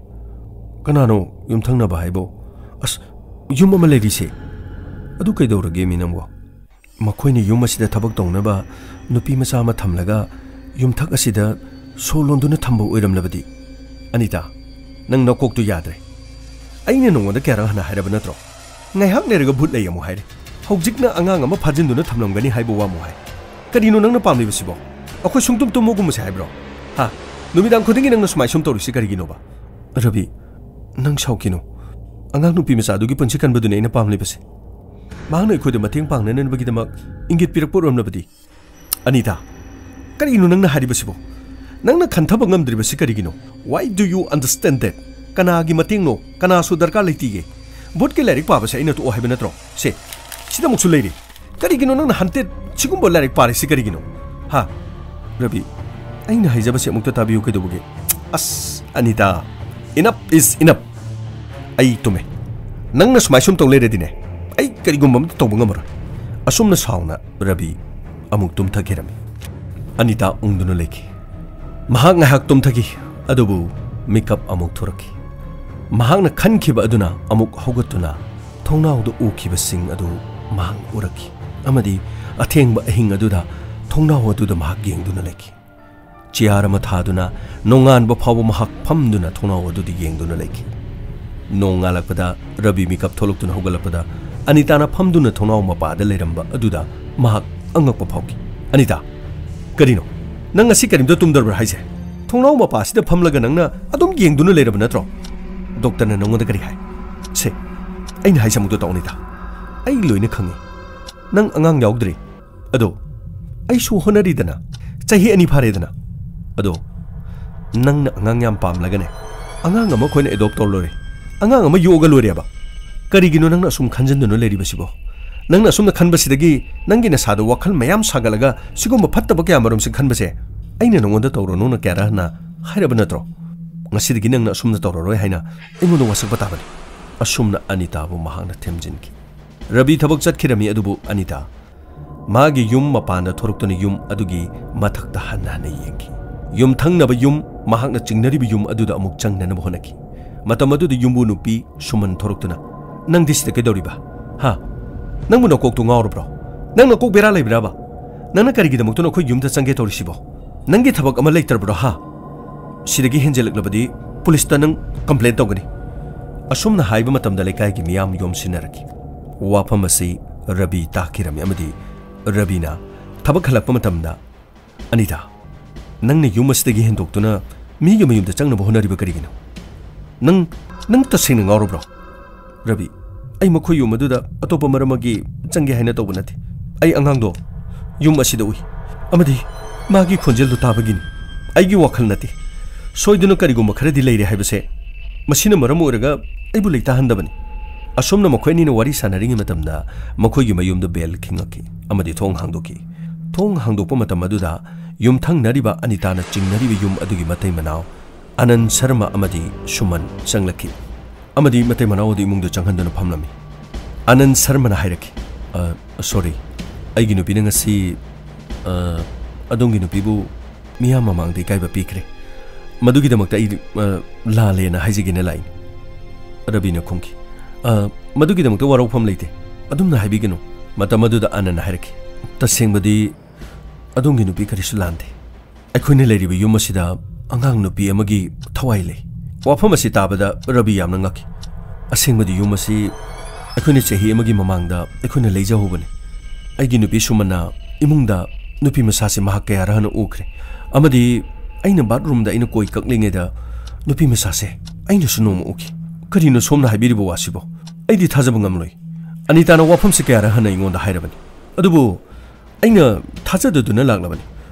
ꯀꯅꯥꯅꯣ? ꯌꯨꯝꯊꯪꯅꯕ ꯍꯥꯏꯕꯣ? ꯑꯁ, ꯌꯨꯝ ꯑꯃ ꯂꯩꯔꯤꯁꯦ, ꯑꯗꯨ ꯀꯩꯗꯧꯔꯒꯦ ꯃꯤ ꯅꯪꯕꯣ? ꯃꯈꯣꯏꯅ ꯌꯨꯝ ꯑꯁꯤꯗ ꯊꯕꯛ ꯇꯧꯅꯕ ꯅꯨꯄꯤ ꯃꯆꯥ ꯑꯃ ꯊꯝꯂꯒ ꯌꯨꯝꯊꯛ ꯑꯁꯤꯗ ꯁꯣ ꯂꯣꯟꯗꯨꯅ ꯊꯝꯕ ꯑꯣꯏꯔꯝꯂꯕꯗꯤ?" "ꯑꯅꯤꯇꯥ, ꯅꯪ ꯅꯀꯣꯛꯇꯨ ꯌꯥꯗ꯭ꯔꯦ꯫ ꯑꯩꯅ ꯅꯉꯣꯟꯗ ꯀꯌꯥꯔꯛ ꯍꯟꯅ ꯍꯥꯏꯔꯕ ꯅꯠꯇ꯭ꯔꯣ? ꯉꯥꯏꯍꯥꯛ ꯂꯩꯔꯒ ꯚꯨꯠ ꯂꯩ ꯑꯃꯨꯛ ꯍꯥꯏꯔꯦ꯫ ꯍꯧꯖꯤꯛꯅ ꯑꯉꯥꯡ ꯑꯃ ꯐꯥꯖꯤꯟꯗꯨꯅ ꯊꯝꯂꯝꯒꯅꯤ ꯍꯥꯏꯕ ꯋꯥ ꯑꯃꯨꯛ ꯍꯥꯏ꯫ ꯀꯔꯤꯅꯣ ꯅꯪꯅ ꯄꯥꯝꯂꯤꯕꯁꯤꯕꯣ? ꯑꯩꯈꯣꯏ ꯁꯨꯡꯇꯨꯝ ꯇꯨꯝꯃꯒꯨꯝꯕꯁꯦ ꯍꯥꯏꯕ꯭ꯔꯣ? ꯍꯥ? ꯅꯨꯃꯤꯗꯥꯡ ꯈꯨꯗꯤꯡꯒꯤ ꯅꯪꯅ ꯁꯨꯃꯥꯏ ꯁꯨꯝ ꯇꯧꯔꯤꯁꯤ ꯀꯔꯤꯒꯤꯅꯣꯕ? ꯔꯕꯤ, ꯅꯪ ꯁꯥꯎꯈꯤꯅꯨ꯫ ꯑꯉꯥꯡ ꯅꯨꯄꯤ ꯃꯆꯥꯗꯨꯒꯤ ꯄꯨꯟꯁꯤ ꯀꯟꯕꯗꯨꯅꯤ ꯑꯩꯅ ꯄꯥꯝꯂꯤꯕꯁꯦ꯫ ꯃꯍꯥꯛꯅ ꯑꯩꯈꯣꯏꯗ ꯃꯇꯦꯡ ꯄꯥꯡꯅꯅꯕꯒꯤꯗꯃꯛ ꯏꯪꯒꯤꯠ ꯄꯤꯔꯛꯄ ꯑꯣꯏꯔꯝꯂꯕꯗꯤ꯫ ꯑꯅꯤꯇꯥ, ꯀꯔꯤꯅꯣ ꯅꯪꯅ ꯍꯥꯏꯔꯤꯕꯁꯤꯕꯣ? ꯅꯪꯅ ꯈꯟꯊꯕ ꯉꯝꯗ꯭ꯔꯤꯕꯁꯤ ꯀꯔꯤꯒꯤꯅꯣ? Why do you understand that? ꯀꯅꯥꯒꯤ ꯃꯇꯦꯡꯅꯣ? ꯀꯅꯥꯁꯨ ꯗꯔꯀꯥꯔ ꯂꯩꯇꯤꯌꯦ꯫ ꯚꯨꯠꯀꯤ ꯂꯥꯏꯔꯤꯛ ꯄꯥꯕꯁꯦ ꯑꯩꯅ ꯇꯣꯛꯑꯣ ꯍꯥꯏꯕ ꯅꯠꯇ꯭ꯔꯣ? ꯁꯦ, ꯁꯤꯗ ꯑꯃꯨꯛꯁꯨ ꯂꯩꯔꯤ꯫ ꯀꯔꯤꯒꯤꯅꯣ ꯅꯪꯅ ꯍꯟꯇꯦꯠ ꯁꯤꯒꯨꯝꯕ ꯂꯥꯏꯔꯤꯛ ꯄꯥꯔꯤꯁꯤ ꯀꯔꯤꯒꯤꯅꯣ? ꯍꯥ? ꯔꯕꯤ, ꯑꯩꯅ ꯍꯥꯏꯖꯕꯁꯦ ꯑꯃꯨꯛꯇ ꯇꯥꯕꯤꯌꯨ ꯀꯩꯗꯧꯕꯒꯦ? ꯑꯁ, ꯑꯅꯤꯇꯥ, enough is enough꯫ ꯑꯩ ꯇꯨꯝꯃꯦ꯫ ꯅꯪꯅ ꯁꯨꯃꯥꯏ ꯁꯨꯝ ꯇꯧ ꯂꯩꯔꯗꯤꯅꯦ, ꯑꯩ ꯀꯔꯤꯒꯨꯝꯕ ꯑꯃꯇ ꯇꯧꯕ ꯉꯝꯃꯔꯣꯏ꯫ ꯑꯁꯨꯝꯅ ꯁꯥꯎꯅ ꯔꯕꯤ ꯑꯃꯨꯛ ꯇꯨꯝꯊꯈꯤꯔꯝꯃꯤ꯫ ꯑꯅꯤꯇꯥ ꯎꯪꯗꯨꯅ ꯂꯩꯈꯤ꯫ ꯃꯍꯥꯛ ꯉꯥꯏꯍꯥꯛ ꯇꯨꯝꯊꯈꯤ, ꯑꯗꯨꯕꯨ ꯃꯤꯀꯞ ꯑꯃꯨꯛ ꯊꯣꯔꯛꯈꯤ꯫ ꯃꯍꯥꯛꯅ ꯈꯟꯈꯤꯕ ꯑꯗꯨꯅ ꯑꯃꯨꯛ ꯍꯧꯒꯠꯇꯨꯅ ꯊꯣꯡꯅꯥꯎꯗ ꯎꯈꯤꯕꯁꯤꯡ ꯑꯗꯨ ꯃꯍꯥꯛ ꯎꯔꯛꯈꯤ, ꯑꯃꯗꯤ ꯑꯊꯦꯡꯕ ꯑꯍꯤꯡ ꯑꯗꯨꯗ ꯊꯣꯡꯅꯥꯎ ꯑꯗꯨꯗ ꯃꯍꯥꯛ ꯌꯦꯡꯗꯨꯅ ꯂꯩꯈꯤ꯫ ꯆꯤꯌꯥꯔ ꯑꯃ ꯊꯥꯗꯨꯅ ꯅꯣꯡꯉꯥꯟꯕ ꯐꯥꯎꯕ ꯃꯍꯥꯛ ꯐꯝꯗꯨꯅ ꯊꯣꯡꯅꯥꯎ ꯑꯗꯨꯗ ꯌꯦꯡꯗꯨꯅ ꯂꯩꯈꯤ꯫ ꯅꯣꯡꯉꯥꯜꯂꯛꯄꯗ ꯔꯕꯤ ꯃꯤꯀꯞ ꯊꯣꯛꯂꯛꯇꯨꯅ ꯍꯧꯒꯠꯂꯛꯄꯗ ꯑꯅꯤꯇꯥꯅ ꯐꯝꯗꯨꯅ ꯊꯣꯡꯅꯥꯎ ꯃꯄꯥꯗ ꯂꯩꯔꯝꯕ ꯑꯗꯨꯗ ꯃꯍꯥꯛ ꯑꯉꯛꯄ ꯐꯥꯎꯈꯤ꯫ "ꯑꯅꯤꯇꯥ, ꯀꯔꯤꯅꯣ? ꯅꯪ ꯉꯁꯤ ꯀꯔꯤꯝꯇ ꯇꯨꯝꯗꯕ꯭ꯔꯥ ꯍꯥꯏꯁꯦ? ꯊꯣꯡꯅꯥꯎ ꯃꯄꯥꯁꯤꯗ ꯐꯝꯂꯒ ꯅꯪꯅ ꯑꯗꯨꯝ ꯌꯦꯡꯗꯨꯅ ꯂꯩꯔꯕ ꯅꯠꯇ꯭ꯔꯣ? ꯗꯣꯛꯇꯔꯅ ꯅꯪꯉꯣꯟꯗ ꯀꯔꯤ ꯍꯥꯏ?" "ꯁꯦ, ꯑꯩꯅ ꯍꯥꯏꯁꯦ ꯑꯃꯨꯛꯇ ꯇꯥꯎ ꯑꯅꯤꯇꯥ꯫ ꯑꯩ ꯂꯣꯏꯅ ꯈꯪꯉꯤ꯫ ꯅꯪ ꯑꯉꯥꯡ ꯌꯥꯎꯗ꯭ꯔꯤ꯫ ꯑꯗꯣ ꯑꯩꯁꯨ ꯍꯣꯠꯅꯔꯤꯗꯅ, ꯆꯍꯤ ꯑꯅꯤ ꯐꯥꯔꯦꯗꯅ꯫ ꯑꯗꯣ ꯅꯪꯅ ꯑꯉꯥꯡ ꯌꯥꯝ ꯄꯥꯝꯂꯒꯅꯦ, ꯑꯉꯥꯡ ꯑꯃ ꯑꯩꯈꯣꯏꯅ adopt ꯇꯧꯔ ꯂꯣꯏꯔꯦ, ꯑꯉꯥꯡ ꯑꯃ ꯌꯣꯛꯑꯒ ꯂꯣꯏꯔꯦꯕ꯫ ꯀꯔꯤꯒꯤꯅꯣ ꯅꯪꯅ ꯑꯁꯨꯝ ꯈꯟꯖꯤꯟꯗꯨꯅ ꯂꯩꯔꯤꯕꯁꯤꯕꯣ? ꯅꯪꯅ ꯑꯁꯨꯝꯅ ꯈꯟꯕꯁꯤꯗꯒꯤ ꯅꯪꯒꯤ ꯅꯁꯥꯗ ꯋꯥꯈꯜ ꯃꯌꯥꯝ ꯁꯥꯒꯠꯂꯒ ꯁꯤꯒꯨꯝꯕ ꯐꯠꯇꯕ ꯀꯌꯥ ꯃꯔꯨꯝꯁꯤ ꯈꯟꯕꯁꯦ ꯑꯩꯅ ꯅꯉꯣꯟꯗ ꯇꯧꯔꯅꯨꯅ ꯀꯌꯥꯔꯛ ꯍꯟꯅ ꯍꯥꯏꯔꯕ ꯅꯠꯇ꯭ꯔꯣ? ꯉꯁꯤꯗꯒꯤ ꯅꯪꯅ ꯑꯁꯨꯝꯅ ꯇꯧꯔꯔꯣꯏ ꯍꯥꯏꯅ ꯑꯩꯉꯣꯟꯗ ꯋꯥꯁꯛꯄ ꯇꯥꯕꯅꯤ꯫" ꯑꯁꯨꯝꯅ ꯑꯅꯤꯇꯥꯕꯨ ꯃꯍꯥꯛꯅ ꯊꯦꯝꯖꯤꯟꯈꯤ꯫ ꯔꯕꯤ ꯊꯕꯛ ꯆꯠꯈꯤꯔꯝꯃꯤ, ꯑꯗꯨꯕꯨ ꯑꯅꯤꯇꯥ ꯃꯥꯒꯤ ꯌꯨꯝ ꯃꯄꯥꯟꯗ ꯊꯣꯔꯛꯇꯨꯅ ꯌꯨꯝ ꯑꯗꯨꯒꯤ ꯃꯊꯛꯇ ꯍꯟꯅ ꯍꯟꯅ ꯌꯦꯡꯈꯤ꯫ ꯌꯨꯝꯊꯪꯅꯕ ꯌꯨꯝ, ꯃꯍꯥꯛꯅ ꯆꯤꯡꯅꯔꯤꯕ ꯌꯨꯝ ꯑꯗꯨꯗ ꯑꯃꯨꯛ ꯆꯪꯅꯅꯕ ꯍꯣꯠꯅꯈꯤ꯫ ꯃꯇꯝ ꯑꯗꯨꯗ ꯌꯨꯝꯕꯨ ꯅꯨꯄꯤ ꯁꯨꯃꯟ ꯊꯣꯔꯛꯇꯨꯅ, "ꯅꯪꯗꯤ ꯁꯤꯗ ꯀꯩꯗꯧꯔꯤꯕ? ꯍꯥ? ꯅꯪꯕꯨ ꯅꯀꯣꯛꯇꯨ ꯉꯥꯎꯔꯕ꯭ꯔꯣ? ꯅꯪ ꯅꯀꯣꯛ ꯕꯦꯔꯥ ꯂꯩꯕ꯭ꯔꯕ? ꯅꯪꯅ ꯀꯔꯤꯒꯤꯗꯃꯛꯇꯅꯣ ꯑꯩꯈꯣꯏ ꯌꯨꯝꯗ ꯆꯪꯒꯦ ꯇꯧꯔꯤꯁꯤꯕꯣ? ꯅꯪꯒꯤ ꯊꯕꯛ ꯑꯃ ꯂꯩꯇ꯭ꯔꯕ꯭ꯔꯣ, ꯍꯥ? ꯁꯤꯗꯒꯤ ꯍꯦꯟꯖꯜꯂꯛꯂꯕꯗꯤ ꯄꯨꯂꯤꯁꯇ ꯅꯪ ꯀꯝꯄ꯭ꯂꯦꯟ ꯇꯧꯒꯅꯤ꯫ ꯑꯁꯨꯝꯅ ꯍꯥꯏꯕ ꯃꯇꯝꯗ ꯂꯩꯀꯥꯏꯒꯤ ꯃꯤꯌꯥꯝ ꯌꯣꯝꯁꯤꯟꯅꯔꯛꯈꯤ꯫ ꯋꯥꯐꯝ ꯑꯁꯤ ꯔꯕꯤ ꯇꯥꯈꯤꯔꯝꯃꯤ ꯑꯃꯗꯤ ꯔꯕꯤꯅ ꯊꯕꯛ ꯍꯜꯂꯛꯄ ꯃꯇꯝꯗ, "ꯑꯅꯤꯇꯥ, ꯅꯪꯅ ꯌꯨꯝ ꯑꯁꯤꯗꯒꯤ ꯍꯦꯟꯗꯣꯛꯇꯨꯅ ꯃꯤꯒꯤ ꯃꯌꯨꯝꯗ ꯆꯪꯅꯕ ꯍꯣꯠꯅꯔꯤꯕ ꯀꯔꯤꯒꯤꯅꯣ? ꯅꯪ, ꯅꯪ ꯇꯁꯦꯡꯅ ꯉꯥꯎꯔꯕ꯭ꯔꯣ?" "ꯔꯕꯤ, ꯑꯩ ꯃꯈꯣꯏ ꯌꯨꯝ ꯑꯗꯨꯗ ꯑꯇꯣꯞꯄ ꯃꯔꯝ ꯑꯃꯒꯤ ꯆꯪꯒꯦ ꯍꯥꯏꯅ ꯇꯧꯕ ꯅꯠꯇꯦ꯫ ꯑꯩ ꯑꯉꯥꯡꯗꯣ ꯌꯨꯝ ꯑꯁꯤꯗ ꯎꯏ ꯑꯃꯗꯤ ꯃꯥꯒꯤ ꯈꯣꯟꯖꯦꯜꯗꯨ ꯇꯥꯕꯒꯤꯅꯤ꯫ ꯑꯩꯒꯤ ꯋꯥꯈꯜ ꯅꯠꯇꯦ꯫ ꯁꯣꯏꯗꯨꯅ ꯀꯔꯤꯒꯨꯝꯕ ꯈꯔꯗꯤ ꯂꯩꯔꯦ ꯍꯥꯏꯕꯁꯦ ꯃꯁꯤꯅ ꯃꯔꯝ ꯑꯣꯏꯔꯒ ꯑꯩꯕꯨ ꯂꯩꯇꯥꯍꯟꯗꯕꯅꯤ꯫" ꯑꯁꯨꯝꯅ ꯃꯈꯣꯏ ꯑꯅꯤꯅ ꯋꯥꯔꯤ ꯁꯥꯟꯅꯔꯤꯉꯩ ꯃꯇꯝꯗ ꯃꯈꯣꯏꯒꯤ ꯃꯌꯨꯝꯗ ꯕꯦꯜ ꯈꯤꯡꯉꯛꯈꯤ ꯑꯃꯗꯤ ꯊꯣꯡ ꯍꯥꯡꯗꯣꯛꯈꯤ꯫ ꯊꯣꯡ ꯍꯥꯡꯗꯣꯛꯄ ꯃꯇꯝ ꯑꯗꯨꯗ ꯌꯨꯝꯊꯪꯅꯔꯤꯕ ꯑꯅꯤꯇꯥꯅ ꯆꯤꯡꯅꯔꯤꯕ ꯌꯨꯝ ꯑꯗꯨꯒꯤ ꯃꯇꯩ ꯃꯅꯥꯎ ꯑꯅꯟ ꯁꯔꯃ ꯑꯃꯗꯤ ꯁꯨꯃꯟ ꯆꯪꯂꯛꯈꯤ ꯑꯃꯗꯤ ꯃꯇꯩ ꯃꯅꯥꯎ ꯑꯗꯨ ꯏꯃꯨꯡꯗ ꯆꯪꯍꯟꯗꯨꯅ ꯐꯝꯂꯝꯃꯤ꯫ ꯑꯅꯟ ꯁꯔꯃꯅ ꯍꯥꯏꯔꯛꯈꯤ, "ꯑ, ꯁꯣꯔꯤ, ꯑꯩꯒꯤ ꯅꯨꯄꯤꯅ ꯉꯁꯤ, ꯑ, ꯑꯗꯣꯝꯒꯤ ꯅꯨꯄꯤꯕꯨ ꯃꯤꯌꯥꯝ ꯃꯃꯥꯡꯗ ꯏꯀꯥꯏꯕ ꯄꯤꯈ꯭ꯔꯦ꯫ ꯃꯗꯨꯒꯤꯗꯃꯛꯇ ꯑꯩ, ꯑ, ꯂꯥꯜꯂꯦꯅ ꯍꯥꯏꯖꯒꯦꯅ ꯂꯥꯛꯏꯅꯤ꯫" ꯔꯕꯤꯅ ꯈꯨꯝꯈꯤ, "ꯑ, ꯃꯗꯨꯒꯤꯗꯃꯛꯇ ꯋꯥꯔꯧꯐꯝ ꯂꯩꯇꯦ꯫ ꯑꯗꯨꯝꯅ ꯍꯥꯏꯕꯤꯒꯅꯨ꯫" ꯃꯇꯝ ꯑꯗꯨꯗ ꯑꯅꯟꯅ ꯍꯥꯏꯔꯛꯈꯤ, "ꯇꯁꯦꯡꯕꯗꯤ ꯑꯗꯣꯝꯒꯤ ꯅꯨꯄꯤ ꯀꯔꯤꯁꯨ ꯂꯥꯟꯗꯦ꯫ ꯑꯩꯈꯣꯏꯅ ꯂꯩꯔꯤꯕ ꯌꯨꯝ ꯑꯁꯤꯗ ꯑꯉꯥꯡ ꯅꯨꯄꯤ ꯑꯃꯒꯤ ꯊꯋꯥꯏ ꯂꯩ꯫" ꯋꯥꯐꯝ ꯑꯁꯤ ꯇꯥꯕꯗ ꯔꯕꯤ ꯌꯥꯝꯅ ꯉꯛꯈꯤ꯫ "ꯑꯁꯦꯡꯕꯗꯤ ꯌꯨꯝ ꯑꯁꯤ ꯑꯩꯈꯣꯏꯅ ꯆꯍꯤ ꯑꯃꯒꯤ ꯃꯃꯥꯡꯗ ꯑꯩꯈꯣꯏꯅ ꯂꯩꯖꯍꯧꯕꯅꯤ꯫ ꯑꯩꯒꯤ ꯅꯨꯄꯤ ꯁꯨꯃꯟꯅ ꯏꯃꯨꯡꯗ ꯅꯨꯄꯤ ꯃꯆꯥꯁꯤ ꯃꯍꯥꯛ ꯀꯌꯥꯔ ꯍꯥꯟꯅ ꯎꯈ꯭ꯔꯦ꯫ ꯑꯃꯗꯤ ꯑꯩꯅ ꯕꯥꯠꯔꯨꯝꯗ ꯑꯩꯅ ꯀꯣꯏ ꯀꯛꯂꯤꯉꯩꯗ ꯅꯨꯄꯤ ꯃꯆꯥꯁꯦ ꯑꯩꯅꯁꯨ ꯅꯣꯡꯃ ꯎꯈꯤ꯫" "ꯀꯔꯤꯅꯣ ꯁꯣꯝꯅ ꯍꯥꯏꯕꯤꯔꯤꯕ ꯋꯥꯁꯤꯕꯣ? ꯑꯩꯗꯤ ꯊꯥꯖꯕ ꯉꯝꯂꯣꯏ꯫ ꯑꯅꯤꯇꯥꯅ ꯋꯥꯐꯝꯁꯤ ꯀꯌꯥꯔ ꯍꯟꯅ ꯑꯩꯉꯣꯟꯗ ꯍꯥꯏꯔꯕꯅꯤ꯫ ꯑꯗꯨꯕꯨ ꯑꯩꯅ ꯊꯥꯖꯗꯗꯨꯅ ꯂꯥꯛꯂꯕꯅꯤ꯫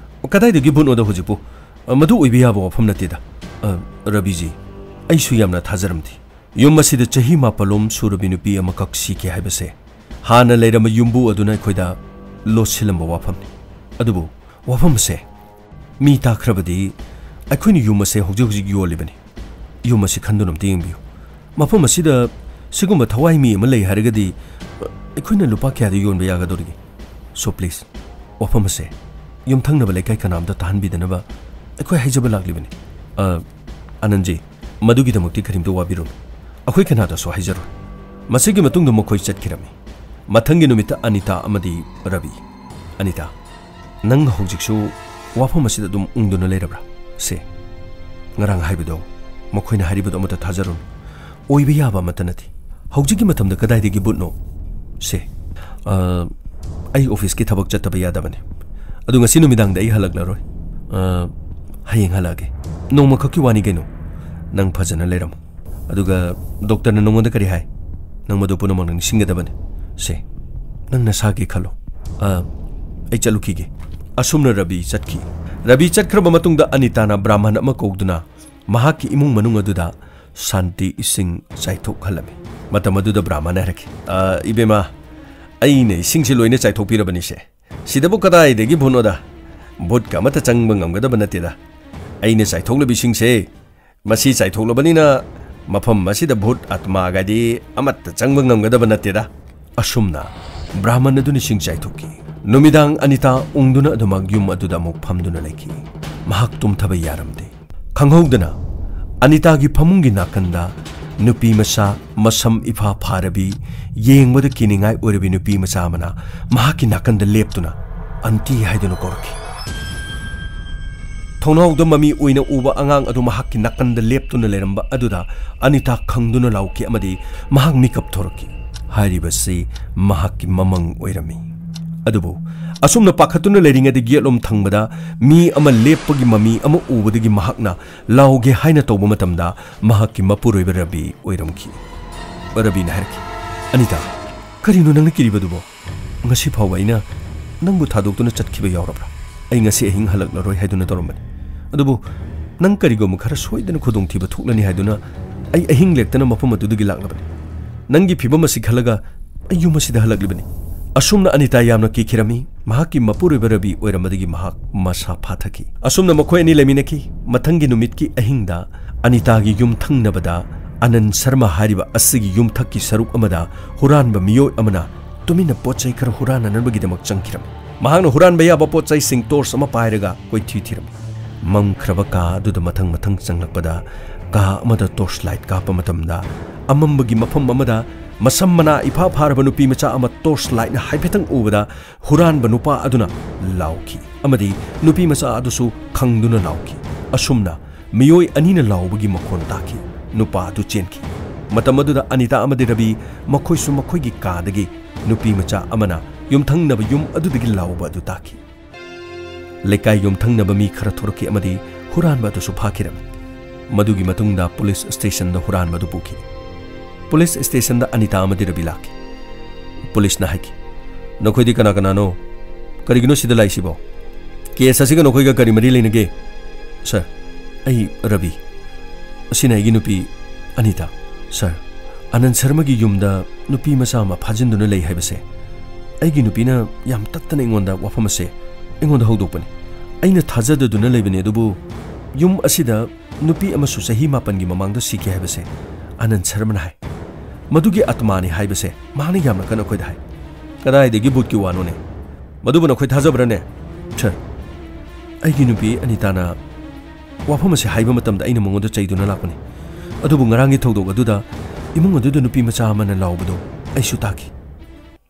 ꯀꯗꯥꯏꯗꯒꯤ ꯚꯨꯠꯅꯣꯗ ꯍꯧꯖꯤꯛꯄꯨ? ꯑ, ꯃꯗꯨ ꯑꯣꯏꯕ ꯌꯥꯕ ꯋꯥꯐꯝ ꯅꯠꯇꯦꯗ꯫ ꯑ, ꯔꯕꯤꯖꯤ, ꯑꯩꯁꯨ ꯌꯥꯝꯅ ꯊꯥꯖꯔꯝꯗꯦ꯫ ꯌꯨꯝ ꯑꯁꯤꯗ ꯆꯍꯤ ꯃꯥꯄꯜꯂꯣꯝ ꯁꯨꯔꯕꯤ ꯅꯨꯄꯤ ꯑꯃꯈꯛ ꯁꯤꯈꯤ ꯍꯥꯏꯕꯁꯦ ꯍꯥꯟꯅ ꯂꯩꯔꯝꯕ ꯌꯨꯝꯕꯨ ꯑꯗꯨꯅ ꯑꯩꯈꯣꯏꯗ ꯂꯣꯠꯁꯤꯜꯂꯝꯕ ꯋꯥꯐꯝꯅꯤ꯫ ꯑꯗꯨꯕꯨ ꯋꯥꯐꯝ ꯑꯁꯦ ꯃꯤ ꯇꯥꯈ꯭ꯔꯕꯗꯤ ꯑꯩꯈꯣꯏꯅ ꯌꯨꯝ ꯑꯁꯦ ꯍꯧꯖꯤꯛ ꯍꯧꯖꯤꯛ ꯌꯣꯜꯂꯤꯕꯅꯤ꯫ ꯌꯨꯝ ꯑꯁꯤ ꯈꯟꯗꯨꯅ ꯑꯝꯇ ꯌꯦꯡꯕꯤꯌꯨ꯫ ꯃꯐꯝ ꯑꯁꯤꯗ ꯁꯤꯒꯨꯝꯕ ꯊꯋꯥꯏ ꯃꯤ ꯑꯃ ꯂꯩ ꯍꯥꯏꯔꯒꯗꯤ, ꯑ, ꯑꯩꯈꯣꯏꯅ ꯂꯨꯄꯥ ꯀꯌꯥꯗ ꯌꯣꯟꯕ ꯌꯥꯒꯗꯧꯔꯤꯒꯦ? So please, ꯋꯥꯐꯝ ꯑꯁꯦ ꯌꯨꯝꯊꯪꯅꯕ ꯂꯩꯀꯥꯏ ꯀꯅꯥꯝꯇ ꯇꯥꯍꯟꯕꯤꯗꯅꯕ ꯑꯩꯈꯣꯏ ꯍꯥꯏꯖꯕ ꯂꯥꯛꯂꯤꯕꯅꯤ꯫" "ꯑ, ꯑꯅꯟꯖꯤ, ꯃꯗꯨꯒꯤꯗꯃꯛꯇꯤ ꯀꯔꯤꯝꯇ ꯋꯥꯕꯤꯔꯨꯅꯨ꯫ ꯑꯩꯈꯣꯏ ꯀꯅꯥꯗꯁꯨ ꯍꯥꯏꯖꯔꯣꯏ꯫" ꯃꯁꯤꯒꯤ ꯃꯇꯨꯡꯗ ꯃꯈꯣꯏ ꯆꯠꯈꯤꯔꯝꯃꯤ꯫ ꯃꯊꯪꯒꯤ ꯅꯨꯃꯤꯠꯇ ꯑꯅꯤꯇꯥ ꯑꯃꯗꯤ ꯔꯕꯤ꯫ "ꯑꯅꯤꯇꯥ, ꯅꯪ ꯍꯧꯖꯤꯛꯁꯨ ꯋꯥꯐꯝ ꯑꯁꯤꯗ ꯑꯗꯨꯝ ꯎꯪꯗꯨꯅ ꯂꯩꯔꯕ꯭ꯔꯥ? ꯁꯦ, ꯉꯔꯥꯡ ꯍꯥꯏꯕꯗꯣ ꯃꯈꯣꯏꯅ ꯍꯥꯏꯔꯤꯕꯗꯣ ꯑꯃꯠꯇ ꯊꯥꯖꯔꯨꯅꯨ꯫ ꯑꯣꯏꯕ ꯌꯥꯕ ꯑꯃꯠꯇ ꯅꯠꯇꯦ꯫ ꯍꯧꯖꯤꯛꯀꯤ ꯃꯇꯝꯗ ꯀꯗꯥꯏꯗꯒꯤ ꯚꯨꯠꯅꯣ? ꯁꯦ, ꯑ, ꯑꯩ ꯑꯣꯐꯤꯁꯀꯤ ꯊꯕꯛ ꯆꯠꯇꯕ ꯌꯥꯗꯕꯅꯤ꯫ ꯑꯗꯨ ꯉꯁꯤ ꯅꯨꯃꯤꯗꯥꯡꯗ ꯑꯩ ꯍꯜꯂꯛꯂꯔꯣꯏ꯫ ꯑ, ꯍꯌꯦꯡ ꯍꯜꯂꯛꯑꯒꯦ꯫ ꯅꯣꯡꯃꯈꯛꯀꯤ ꯋꯥꯅꯤ ꯀꯩꯅꯣ꯫ ꯅꯪ ꯐꯖꯅ ꯂꯩꯔꯝꯃꯨ꯫ ꯑꯗꯨꯒ ꯗꯣꯛꯇꯔꯅ ꯅꯉꯣꯟꯗ ꯀꯔꯤ ꯍꯥꯏ? ꯅꯪ ꯃꯗꯨ ꯄꯨꯝꯅꯃꯛ ꯅꯪ ꯅꯤꯡꯁꯤꯡꯒꯗꯕꯅꯤ꯫ ꯁꯦ, ꯅꯪ ꯅꯁꯥꯒꯤ ꯈꯜꯂꯣ꯫ ꯑ, ꯑꯩ ꯆꯠꯂꯨꯈꯤꯒꯦ꯫ ꯑꯁꯨꯝꯅ ꯔꯕꯤ ꯆꯠꯈꯤ꯫ ꯔꯕꯤ ꯆꯠꯈ꯭ꯔꯕ ꯃꯇꯨꯡꯗ ꯑꯅꯤꯇꯥꯅ ꯕ꯭ꯔꯥꯍꯃꯟ ꯑꯃ ꯀꯧꯗꯨꯅ ꯃꯍꯥꯛꯀꯤ ꯏꯃꯨꯡ ꯃꯅꯨꯡ ꯑꯗꯨꯗ ꯁꯥꯟꯇꯤ ꯏꯁꯤꯡ ꯆꯥꯏꯊꯣꯛꯍꯜꯂꯝꯃꯤ꯫ ꯃꯇꯝ ꯑꯗꯨꯗ ꯕ꯭ꯔꯥꯍꯃꯟ ꯍꯥꯏꯔꯛꯈꯤ, "ꯑ, ꯏꯕꯦꯝꯃ, ꯑꯩꯅ ꯏꯁꯤꯡꯁꯤ ꯂꯣꯏꯅ ꯆꯥꯏꯊꯣꯛꯄꯤꯔꯕꯅꯤꯁꯦ꯫ ꯁꯤꯗꯕꯨ ꯀꯗꯥꯏꯗꯒꯤ ꯚꯨꯠꯅꯣꯗ? ꯚꯨꯠꯀ ꯑꯃꯠꯇ ꯆꯪꯕ ꯉꯝꯒꯗꯕ ꯅꯠꯇꯦꯗ꯫ ꯑꯩꯅ ꯆꯥꯏꯊꯣꯛꯂꯕ ꯏꯁꯤꯡꯁꯦ, ꯃꯁꯤ ꯆꯥꯏꯊꯣꯛꯂꯕꯅꯤꯅ ꯃꯐꯝ ꯑꯁꯤꯗ ꯚꯨꯠ ꯑꯥꯇꯃꯥꯒꯗꯤ ꯑꯃꯠꯇ ꯆꯪꯕ ꯉꯝꯒꯗꯕ ꯅꯠꯇꯦꯗ"꯫ ꯑꯁꯨꯝꯅ ꯕ꯭ꯔꯥꯍꯃꯟ ꯑꯗꯨꯅ ꯏꯁꯤꯡ ꯆꯥꯏꯊꯣꯛꯈꯤ꯫ ꯅꯨꯃꯤꯗꯥꯡ ꯑꯅꯤꯇꯥ ꯎꯪꯗꯨꯅ ꯑꯗꯨꯃꯛ ꯌꯨꯝ ꯑꯗꯨꯗ ꯑꯃꯨꯛ ꯐꯝꯗꯨꯅ ꯂꯩꯈꯤ꯫ ꯃꯍꯥꯛ ꯇꯨꯝꯊꯕ ꯌꯥꯔꯝꯗꯦ꯫ ꯈꯪꯍꯧꯗꯅ ꯑꯅꯤꯇꯥꯒꯤ ꯐꯃꯨꯡꯒꯤ ꯅꯥꯀꯟꯗ ꯅꯨꯄꯤ ꯃꯆꯥ, ꯃꯁꯝ ꯏꯐꯥ ꯐꯥꯔꯕꯤ, ꯌꯦꯡꯕꯗ ꯀꯤꯅꯤꯡꯉꯥꯏ ꯑꯣꯏꯔꯕꯤ ꯅꯨꯄꯤ ꯃꯆꯥ ꯑꯃꯅ ꯃꯍꯥꯛꯀꯤ ꯅꯥꯀꯟꯗ ꯂꯦꯞꯇꯨꯅ "ꯑꯟꯇꯤ" ꯍꯥꯏꯗꯨꯅ ꯀꯧꯔꯛꯈꯤ꯫ ꯊꯣꯡꯅꯥꯎꯗ ꯃꯃꯤ ꯑꯣꯏꯅ ꯎꯕ ꯑꯉꯥꯡ ꯑꯗꯨ ꯃꯍꯥꯛꯀꯤ ꯅꯥꯀꯟꯗ ꯂꯦꯞꯇꯨꯅ ꯂꯩꯔꯝꯕ ꯑꯗꯨꯗ ꯑꯅꯤꯇꯥ ꯈꯪꯗꯨꯅ ꯂꯥꯎꯈꯤ ꯑꯃꯗꯤ ꯃꯍꯥꯛ ꯃꯤꯀꯞ ꯊꯣꯔꯛꯈꯤ꯫ ꯍꯥꯏꯔꯤꯕꯁꯤ ꯃꯍꯥꯛꯀꯤ ꯃꯃꯪ ꯑꯣꯏꯔꯝꯃꯤ꯫ ꯑꯗꯨꯕꯨ ꯑꯁꯨꯝꯅ ꯄꯥꯈꯠꯇꯨꯅ ꯂꯩꯔꯤꯉꯩꯗ ꯌꯦꯠꯂꯣꯝ ꯊꯪꯕꯗ ꯃꯤ ꯑꯃ ꯂꯦꯞꯄꯒꯤ ꯃꯃꯤ ꯑꯃ ꯎꯕꯗꯒꯤ ꯃꯍꯥꯛꯅ ꯂꯥꯎꯒꯦ ꯍꯥꯏꯅ ꯇꯧꯕ ꯃꯇꯝꯗ ꯃꯍꯥꯛꯀꯤ ꯃꯄꯨꯔꯣꯏꯕ ꯔꯕꯤ ꯑꯣꯏꯔꯝꯈꯤ꯫ ꯔꯕꯤꯅ ꯍꯥꯏꯔꯛꯈꯤ, "ꯑꯅꯤꯇꯥ, ꯀꯔꯤꯅꯣ ꯅꯪꯅ ꯀꯤꯔꯤꯕꯗꯨꯕꯣ? ꯉꯁꯤ ꯐꯥꯎꯕ ꯑꯩꯅ ꯅꯪꯕꯨ ꯊꯥꯗꯣꯛꯇꯨꯅ ꯆꯠꯈꯤꯕ ꯌꯥꯎꯔꯕ꯭ꯔꯥ? ꯑꯩ ꯉꯁꯤ ꯑꯍꯤꯡ ꯍꯜꯂꯛꯂꯔꯣꯏ ꯍꯥꯏꯗꯨꯅ ꯇꯧꯔꯝꯕꯅꯤ꯫ ꯑꯗꯨꯕꯨ ꯅꯪ ꯀꯔꯤꯒꯨꯝꯕ ꯈꯔ ꯁꯣꯏꯗꯅ ꯈꯨꯗꯣꯡꯊꯤꯕ ꯊꯣꯛꯂꯅꯤ ꯍꯥꯏꯗꯨꯅ ꯑꯩ ꯑꯍꯤꯡ ꯂꯦꯛꯇꯅ ꯃꯐꯝ ꯑꯗꯨꯗꯒꯤ ꯂꯥꯛꯂꯕꯅꯤ꯫ ꯅꯪꯒꯤ ꯐꯤꯕꯝ ꯑꯁꯤ ꯈꯜꯂꯒ ꯑꯩ ꯌꯨꯝ ꯑꯁꯤꯗ ꯍꯜꯂꯛꯂꯤꯕꯅꯤ"꯫ ꯑꯁꯨꯝꯅ ꯑꯅꯤꯇꯥ ꯌꯥꯝꯅ ꯀꯤꯈꯤꯔꯝꯃꯤ꯫ ꯃꯍꯥꯛꯀꯤ ꯃꯄꯨꯔꯣꯏꯕ ꯔꯕꯤ ꯑꯣꯏꯔꯝꯕꯗꯒꯤ ꯃꯍꯥꯛ ꯃꯁꯥ ꯐꯥꯊꯈꯤ꯫ ꯑꯁꯨꯝꯅ ꯃꯈꯣꯏ ꯑꯅꯤ ꯂꯩꯃꯤꯟꯅꯈꯤ꯫ ꯃꯊꯪꯒꯤ ꯅꯨꯃꯤꯠꯀꯤ ꯑꯍꯤꯡꯗ ꯑꯅꯤꯇꯥꯒꯤ ꯌꯨꯝ ꯊꯪꯅꯕꯗ ꯑꯅꯟ ꯁꯔꯃ ꯍꯥꯏꯔꯤꯕ ꯑꯁꯤꯒꯤ ꯌꯨꯝꯊꯛꯀꯤ ꯁꯔꯨꯛ ꯑꯃꯗ ꯍꯨꯔꯥꯟꯕ ꯃꯤꯑꯣꯏ ꯑꯃꯅ ꯇꯨꯃꯤꯟꯅ ꯄꯣꯠ ꯆꯩ ꯈꯔ ꯍꯨꯔꯥꯟꯅꯅꯕꯒꯤꯗꯃꯛ ꯆꯪꯈꯤꯔꯝꯃꯤ꯫ ꯃꯍꯥꯛꯅ ꯍꯨꯔꯥꯟꯕ ꯌꯥꯕ ꯄꯣꯠ ꯆꯩꯁꯤꯡ ꯇꯣꯔꯆ ꯑꯃ ꯄꯥꯏꯔꯒ ꯀꯣꯏꯊꯤ ꯊꯤꯔꯝꯃꯤ꯫ ꯃꯝꯈ꯭ꯔꯕ ꯀꯥ ꯑꯗꯨꯗ ꯃꯊꯪ ꯃꯊꯪ ꯆꯪꯂꯛꯄꯗ, ꯀꯥ ꯑꯃꯗ ꯇꯣꯔꯆ ꯂꯥꯏꯠ ꯀꯥꯞꯄ ꯃꯇꯝꯗ, ꯑꯃꯝꯕꯒꯤ ꯃꯐꯝ ꯑꯃꯗ ꯃꯁꯝ ꯃꯅꯥ ꯏꯐꯥ ꯐꯥꯔꯕ ꯅꯨꯄꯤ ꯃꯆꯥ ꯑꯃ ꯇꯣꯔꯆ ꯂꯥꯏꯠꯅ ꯍꯥꯏꯐꯦꯠꯇꯪ ꯎꯕꯗ, ꯍꯨꯔꯥꯟꯕ ꯅꯨꯄꯥ ꯑꯗꯨꯅ ꯂꯥꯎꯈꯤ ꯑꯃꯗꯤ ꯅꯨꯄꯤ ꯃꯆꯥ ꯑꯗꯨꯁꯨ ꯈꯪꯗꯨꯅ ꯂꯥꯎꯈꯤ꯫ ꯑꯁꯨꯝꯅ ꯃꯤꯑꯣꯏ ꯑꯅꯤꯅ ꯂꯥꯎꯕꯒꯤ ꯃꯈꯣꯟ ꯇꯥꯈꯤ꯫ ꯅꯨꯄꯥ ꯑꯗꯨ ꯆꯦꯟꯈꯤ꯫ ꯃꯇꯝ ꯑꯗꯨꯗ ꯑꯅꯤꯇꯥ ꯑꯃꯗꯤ ꯔꯕꯤ ꯃꯈꯣꯏꯁꯨ ꯃꯈꯣꯏꯒꯤ ꯀꯥꯗꯒꯤ ꯅꯨꯄꯤ ꯃꯆꯥ ꯑꯃꯅ ꯌꯨꯝꯊꯪꯅꯕ ꯌꯨꯝ ꯑꯗꯨꯗꯒꯤ ꯂꯥꯎꯕ ꯑꯗꯨ ꯇꯥꯈꯤ꯫ ꯂꯩꯀꯥꯏ ꯌꯨꯝꯊꯪꯅꯕ ꯃꯤ ꯈꯔ ꯊꯣꯔꯛꯈꯤ ꯑꯃꯗꯤ ꯍꯨꯔꯥꯟꯕ ꯑꯗꯨꯁꯨ ꯐꯥꯈꯤꯔꯝꯃꯤ꯫ ꯃꯗꯨꯒꯤ ꯃꯇꯨꯡꯗ ꯄꯨꯂꯤꯁ ꯁ꯭ꯇꯦꯁꯟꯗ ꯍꯨꯔꯥꯟꯕ ꯑꯗꯨ ꯄꯨꯈꯤ꯫ ꯄꯨꯂꯤꯁ ꯁ꯭ꯇꯦꯁꯟꯗ ꯑꯅꯤꯇꯥ ꯑꯃꯗꯤ ꯔꯕꯤ ꯂꯥꯛꯈꯤ꯫ ꯄꯨꯂꯤꯁꯅ ꯍꯥꯏꯈꯤ, "ꯅꯈꯣꯏꯗꯤ ꯀꯅꯥ ꯀꯅꯥꯅꯣ? ꯀꯔꯤꯒꯤꯅꯣ ꯁꯤꯗ ꯂꯥꯛꯏꯁꯤꯕꯣ? ꯀꯦꯁ ꯑꯁꯤꯒ ꯅꯈꯣꯏꯒ ꯀꯔꯤ ꯃꯔꯤ ꯂꯩꯅꯒꯦ?" "ꯁꯔ, ꯑꯩ ꯔꯕꯤ꯫ ꯑꯁꯤꯅ ꯑꯩꯒꯤ ꯅꯨꯄꯤ ꯑꯅꯤꯇꯥ꯫ ꯁꯔ, ꯑꯅꯟ ꯁꯔꯃꯒꯤ ꯌꯨꯝꯗ ꯅꯨꯄꯤ ꯃꯆꯥ ꯑꯃ ꯐꯥꯖꯤꯟꯗꯨꯅ ꯂꯩ ꯍꯥꯏꯕꯁꯦ ꯑꯩꯒꯤ ꯅꯨꯄꯤꯅ ꯌꯥꯝ ꯇꯠꯇꯅ ꯑꯩꯉꯣꯟꯗ ꯋꯥꯐꯝ ꯑꯁꯦ ꯑꯩꯉꯣꯟꯗ ꯍꯧꯗꯣꯛꯄꯅꯤ꯫ ꯑꯩꯅ ꯊꯥꯖꯗꯗꯨꯅ ꯂꯩꯕꯅꯤ, ꯑꯗꯨꯕꯨ ꯌꯨꯝ ꯑꯁꯤꯗ ꯅꯨꯄꯤ ꯑꯃꯁꯨ ꯆꯍꯤ ꯃꯥꯄꯟꯒꯤ ꯃꯃꯥꯡꯗ ꯁꯤꯈꯤ ꯍꯥꯏꯕꯁꯦ ꯑꯅꯟ ꯁꯔꯃꯅ ꯍꯥꯏ꯫ ꯃꯗꯨꯒꯤ ꯑꯇꯃꯥꯅꯤ ꯍꯥꯏꯕꯁꯦ ꯃꯍꯥꯛꯅ ꯌꯥꯝꯅ ꯀꯟꯅ ꯑꯩꯈꯣꯏꯗ ꯍꯥꯏ꯫" "ꯀꯗꯥꯏꯗꯒꯤ ꯚꯨꯠꯀꯤ ꯋꯥꯅꯣꯅꯦ? ꯃꯗꯨꯕꯨ ꯅꯈꯣꯏ ꯊꯥꯖꯕ꯭ꯔꯥꯅꯦ?" "ꯁꯔ, ꯑꯩꯒꯤ ꯅꯨꯄꯤ ꯑꯅꯤꯇꯥꯅ ꯋꯥꯐꯝ ꯑꯁꯤ ꯍꯥꯏꯕ ꯃꯇꯝꯗ ꯑꯩꯅ ꯃꯉꯣꯟꯗ ꯆꯩꯗꯨꯅ ꯂꯥꯛꯄꯅꯤ꯫ ꯑꯗꯨꯕꯨ ꯉꯔꯥꯡꯒꯤ ꯊꯧꯗꯣꯛ ꯑꯗꯨꯗ ꯏꯃꯨꯡ ꯑꯗꯨꯗ ꯅꯨꯄꯤ ꯃꯆꯥ ꯑꯃꯅ ꯂꯥꯎꯕꯗꯨ ꯑꯩꯁꯨ ꯇꯥꯈꯤ꯫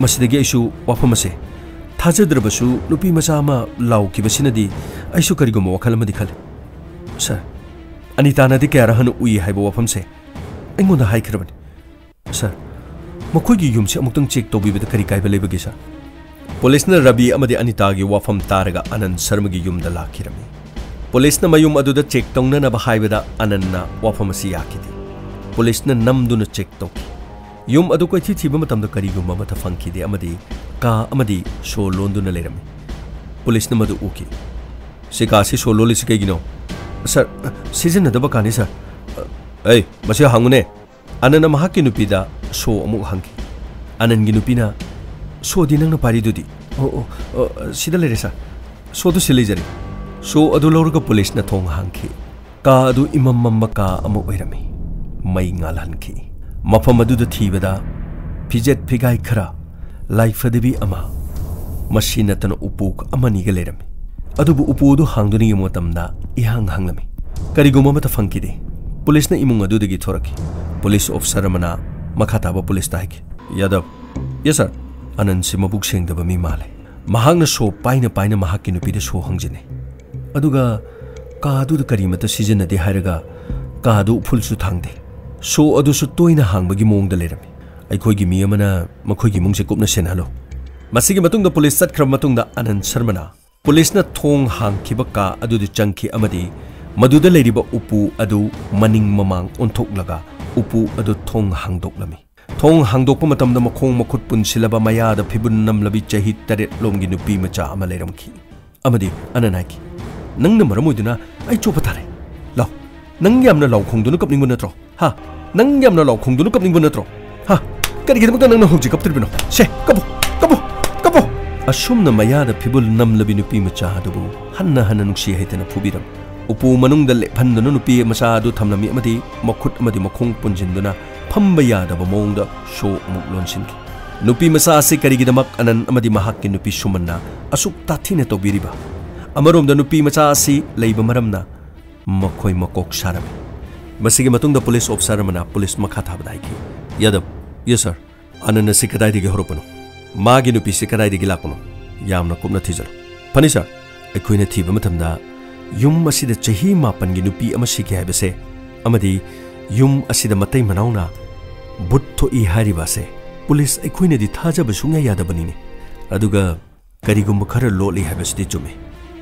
ꯃꯁꯤꯗꯒꯤ ꯑꯩꯁꯨ ꯋꯥꯐꯝ ꯑꯁꯦ ꯊꯥꯖꯗ꯭ꯔꯕꯁꯨ ꯅꯨꯄꯤ ꯃꯆꯥ ꯑꯃ ꯂꯥꯎꯈꯤꯕꯁꯤꯅꯗꯤ ꯑꯩꯁꯨ ꯀꯔꯤꯒꯨꯝꯕ ꯋꯥꯈꯜ ꯑꯃꯗꯤ ꯈꯜꯂꯤ꯫ ꯁꯔ, ꯑꯅꯤꯇꯥꯅꯗꯤ ꯀꯌꯥꯔꯛ ꯍꯟꯅ ꯎꯏ ꯍꯥꯏꯕ ꯋꯥꯐꯝꯁꯦ ꯑꯩꯉꯣꯟꯗ ꯍꯥꯏꯈ꯭ꯔꯕꯅꯤ꯫ ꯁꯔ, ꯃꯈꯣꯏꯒꯤ ꯌꯨꯝꯁꯦ ꯑꯃꯨꯛꯇꯪ ꯆꯦꯛ ꯇꯧꯕꯤꯕꯗ ꯀꯔꯤ ꯀꯥꯏꯕ ꯂꯩꯕꯒꯦ, ꯁꯔ?" ꯄꯨꯂꯤꯁꯅ ꯔꯕꯤ ꯑꯃꯗꯤ ꯑꯅꯤꯇꯥꯒꯤ ꯋꯥꯐꯝ ꯇꯥꯔꯒ ꯑꯅꯟ ꯁꯔꯃꯒꯤ ꯌꯨꯝꯗ ꯂꯥꯛꯈꯤꯔꯝꯃꯤ꯫ ꯄꯨꯂꯤꯁꯅ ꯃꯌꯨꯝ ꯑꯗꯨꯗ ꯆꯦꯛ ꯇꯧꯅꯅꯕ ꯍꯥꯏꯕꯗ ꯑꯅꯟꯅ ꯋꯥꯐꯝ ꯑꯁꯤ ꯌꯥꯈꯤꯗꯦ꯫ ꯄꯨꯂꯤꯁꯅ ꯅꯝꯗꯨꯅ ꯆꯦꯛ ꯇꯧꯈꯤ꯫ ꯌꯨꯝ ꯑꯗꯨ ꯀꯣꯏꯊꯤ ꯊꯤꯕ ꯃꯇꯝꯗ ꯀꯔꯤꯒꯨꯝꯕ ꯑꯃꯠꯇ ꯐꯪꯈꯤꯗꯦ ꯑꯃꯗꯤ ꯀꯥ ꯑꯃꯗꯤ ꯁꯣ ꯂꯣꯟꯗꯨꯅ ꯂꯩꯔꯝꯃꯤ꯫ ꯄꯨꯂꯤꯁꯅ ꯃꯗꯨ ꯎꯈꯤ꯫ "ꯁꯤ ꯀꯥꯁꯤ ꯁꯣ ꯂꯣꯜꯂꯤꯁꯤ ꯀꯩꯒꯤꯅꯣ?" "ꯁꯔ, ꯁꯤꯖꯤꯟꯅꯗꯕ ꯀꯥꯅꯤ, ꯁꯔ꯫" "ꯑꯩ, ꯃꯁꯤ ꯍꯥꯡꯉꯨꯅꯦ!" ꯑꯅꯟꯅ ꯃꯍꯥꯛꯀꯤ ꯅꯨꯄꯤꯗ ꯁꯣ ꯑꯃꯨꯛ ꯍꯪꯈꯤ꯫ ꯑꯅꯟꯒꯤ ꯅꯨꯄꯤꯅ, "ꯁꯣꯗꯤ ꯅꯪꯅ ꯄꯥꯏꯔꯤꯗꯨꯗꯤ?" "ꯑꯣ, ꯑꯣ, ꯑꯣ, ꯁꯤꯗ ꯂꯩꯔꯦ, ꯁꯔ꯫ ꯁꯣꯗꯨ ꯁꯤ ꯂꯩꯖꯔꯦ꯫" ꯁꯣ ꯑꯗꯨ ꯂꯧꯔꯒ ꯄꯨꯂꯤꯁꯅ ꯊꯣꯡ ꯍꯥꯡꯈꯤ꯫ ꯀꯥ ꯑꯗꯨ ꯏꯃꯝ ꯃꯝꯕ ꯀꯥ ꯑꯃ ꯑꯣꯏꯔꯝꯃꯤ꯫ ꯃꯩ ꯉꯥꯜꯍꯟꯈꯤ꯫ ꯃꯐꯝ ꯑꯗꯨꯗ ꯊꯤꯕꯗ ꯐꯤꯖꯦꯠ ꯐꯤꯒꯥꯏ ꯈꯔ, ꯂꯥꯏꯐꯗꯕꯤ ꯑꯃ, ꯃꯁꯤ ꯅꯠꯇꯅ ꯎꯄꯨ ꯑꯃꯅꯤꯒ ꯂꯩꯔꯝꯃꯤ꯫ ꯑꯗꯨꯕꯨ ꯎꯄꯨ ꯑꯗꯨ ꯍꯥꯡꯗꯨꯅ ꯌꯦꯡꯕ ꯃꯇꯝꯗ ꯏꯍꯥꯡ ꯍꯥꯡꯂꯝꯃꯤ꯫ ꯀꯔꯤꯒꯨꯝꯕ ꯑꯃꯠꯇ ꯐꯪꯈꯤꯗꯦ꯫ ꯄꯨꯂꯤꯁꯅ ꯏꯃꯨꯡ ꯑꯗꯨꯗꯒꯤ ꯊꯣꯔꯛꯈꯤ꯫ ꯄꯨꯂꯤꯁ ꯑꯣꯐꯤꯁꯔ ꯑꯃꯅ ꯃꯈꯥ ꯇꯥꯕ ꯄꯨꯂꯤꯁꯇ ꯍꯥꯏꯈꯤ, "ꯌꯥꯗꯕ꯫" "Yes, sir." "ꯑꯅꯟꯁꯤ ꯃꯕꯨꯛ ꯁꯦꯡꯗꯕ ꯃꯤ ꯃꯥꯜꯂꯦ꯫ ꯃꯍꯥꯛꯅ ꯁꯣ ꯄꯥꯏꯅ ꯄꯥꯏꯅ ꯃꯍꯥꯛꯀꯤ ꯅꯨꯄꯤꯗ ꯁꯣ ꯍꯪꯖꯤꯟꯅꯩ꯫ ꯑꯗꯨꯒ ꯀꯥꯗꯨꯗ ꯀꯔꯤꯃꯠꯇ ꯁꯤꯖꯤꯟꯅꯗꯦ ꯍꯥꯏꯔꯒ ꯀꯥꯗꯨ ꯎꯐꯨꯜꯁꯨ ꯊꯥꯡꯗꯦ꯫ ꯁꯣ ꯑꯗꯨꯁꯨ ꯇꯣꯏꯅ ꯍꯥꯡꯕꯒꯤ ꯃꯑꯣꯡꯗ ꯂꯩꯔꯝꯃꯤ꯫ ꯑꯩꯈꯣꯏꯒꯤ ꯃꯤ ꯑꯃꯅ ꯃꯈꯣꯏꯒꯤ ꯏꯃꯨꯡꯁꯦ ꯀꯨꯞꯅ ꯁꯦꯟꯅꯍꯜꯂꯨ꯫ ꯃꯁꯤꯒꯤ ꯃꯇꯨꯡꯗ ꯄꯨꯂꯤꯁ ꯆꯠꯈ꯭ꯔꯕ ꯃꯇꯨꯡꯗ ꯑꯅꯟ ꯁꯔꯃꯅ ꯄꯨꯂꯤꯁꯅ ꯊꯣꯡ ꯍꯥꯡꯈꯤꯕ ꯀꯥ ꯑꯗꯨꯗ ꯆꯪꯈꯤ ꯑꯃꯗꯤ ꯃꯗꯨꯗ ꯂꯩꯔꯤꯕ ꯎꯄꯨ ꯑꯗꯨ ꯃꯅꯤꯡ ꯃꯃꯥꯡ ꯑꯣꯟꯊꯣꯛꯂꯒ ꯎꯄꯨ ꯑꯗꯨ ꯊꯣꯡ ꯍꯥꯡꯗꯣꯛꯂꯝꯃꯤ꯫ ꯊꯣꯡ ꯍꯥꯡꯗꯣꯛꯄ ꯃꯇꯝꯗ ꯃꯈꯣꯡ ꯃꯈꯨꯠ ꯄꯨꯟꯁꯤꯜꯂꯕ ꯃꯌꯥꯗ ꯐꯤꯕꯨꯟ ꯅꯝꯂꯕꯤ ꯆꯍꯤ ꯇꯔꯦꯠ ꯂꯣꯝꯒꯤ ꯅꯨꯄꯤ ꯃꯆꯥ ꯑꯃ ꯂꯩꯔꯝꯈꯤ꯫ ꯑꯃꯗꯤ ꯑꯅꯟ ꯍꯥꯏꯈꯤ, "ꯅꯪꯅ ꯃꯔꯝ ꯑꯣꯏꯗꯨꯅ ꯑꯩ ꯆꯣꯞꯄ ꯇꯥꯔꯦ꯫ ꯂꯥꯎ, ꯅꯪ ꯌꯥꯝꯅ ꯂꯥꯎ ꯈꯣꯡꯗꯨꯅ ꯀꯞꯅꯤꯡꯕ ꯅꯠꯇ꯭ꯔꯣ? ꯍꯥ? ꯅꯪ ꯌꯥꯝꯅ ꯂꯥꯎ ꯈꯣꯡꯗꯨꯅ ꯀꯞꯅꯤꯡꯕ ꯅꯠꯇ꯭ꯔꯣ? ꯍꯥ? ꯀꯔꯤꯒꯤꯗꯃꯛꯇ ꯅꯪꯅ ꯍꯧꯖꯤꯛ ꯀꯞꯇ꯭ꯔꯤꯕꯅꯣ? ꯁꯦ, ꯀꯞꯄꯨ, ꯀꯞꯄꯨ, ꯀꯞꯄꯨ!" ꯑꯁꯨꯝꯅ ꯃꯌꯥꯗ ꯐꯤꯕꯨꯜ ꯅꯝꯂꯕꯤ ꯅꯨꯄꯤ ꯃꯆꯥ ꯑꯗꯨꯕꯨ ꯍꯟꯅ ꯍꯟꯅ ꯅꯨꯡꯁꯤ ꯍꯩꯇꯅ ꯐꯨꯕꯤꯔꯝꯃꯤ꯫ ꯎꯄꯨ ꯃꯅꯨꯡꯗ ꯂꯦꯞꯍꯟꯗꯨꯅ ꯅꯨꯄꯤ ꯃꯆꯥ ꯑꯗꯨ ꯊꯝꯂꯝꯃꯤ ꯑꯃꯗꯤ ꯃꯈꯨꯠ ꯑꯃꯗꯤ ꯃꯈꯣꯡ ꯄꯨꯟꯁꯤꯟꯗꯨꯅ ꯐꯝꯕ ꯌꯥꯗꯕ ꯃꯑꯣꯡꯗ ꯁꯣ ꯑꯃꯨꯛ ꯂꯣꯟꯁꯤꯟꯈꯤ꯫ ꯅꯨꯄꯤ ꯃꯆꯥ ꯑꯁꯤ ꯀꯔꯤꯒꯤꯗꯃꯛ ꯑꯅꯟ ꯑꯃꯗꯤ ꯃꯍꯥꯛꯀꯤ ꯅꯨꯄꯤ ꯁꯨꯃꯟꯅ ꯑꯁꯨꯛ ꯇꯥꯊꯤꯅ ꯇꯧꯕꯤꯔꯤꯕ? ꯑꯃꯔꯣꯝꯗ ꯅꯨꯄꯤ ꯃꯆꯥ ꯑꯁꯤ ꯂꯩꯕ ꯃꯔꯝꯅ ꯃꯈꯣꯏ ꯃꯀꯣꯛ ꯁꯥꯔꯝꯃꯤ꯫ ꯃꯁꯤꯒꯤ ꯃꯇꯨꯡꯗ ꯄꯨꯂꯤꯁ ꯑꯣꯐꯤꯁꯥꯔ ꯑꯃꯅ ꯄꯨꯂꯤꯁ ꯃꯈꯥ ꯊꯥꯕꯗ ꯍꯥꯏꯈꯤ, "ꯌꯥꯗꯕ, ꯌꯦꯁ ꯁꯥꯔ, ꯑꯅꯟ ꯑꯁꯤ ꯀꯗꯥꯏꯗꯒꯤ ꯍꯧꯔꯛꯄꯅꯣ? ꯃꯥꯒꯤ ꯅꯨꯄꯤꯁꯤ ꯀꯗꯥꯏꯗꯒꯤ ꯂꯥꯛꯄꯅꯣ? ꯌꯥꯝꯅ ꯀꯨꯞꯅ ꯊꯤꯖꯤꯜꯂꯨ꯫" "ꯐꯅꯤ ꯁꯥꯔ, ꯑꯩꯈꯣꯏꯅ ꯊꯤꯕ ꯃꯇꯝꯗ ꯌꯨꯝ ꯑꯁꯤꯗ ꯆꯍꯤ ꯃꯥꯄꯟꯒꯤ ꯅꯨꯄꯤ ꯑꯃ ꯁꯤꯈꯤ ꯍꯥꯏꯕꯁꯦ ꯑꯃꯗꯤ ꯌꯨꯝ ꯑꯁꯤꯗ ꯃꯇꯩ ꯃꯅꯥꯎꯅ ꯚꯨꯠ ꯊꯣꯛꯏ ꯍꯥꯏꯔꯤꯕ ꯑꯁꯦ ꯄꯨꯂꯤꯁ ꯑꯩꯈꯣꯏꯅꯗꯤ ꯊꯥꯖꯕ ꯁꯨꯡꯌꯥ ꯌꯥꯗꯕꯅꯤꯅꯦ꯫ ꯑꯗꯨꯒ ꯀꯔꯤꯒꯨꯝꯕ ꯈꯔ ꯂꯣꯠꯂꯤ ꯍꯥꯏꯕꯁꯤꯗꯤ ꯆꯨꯝꯃꯤ꯫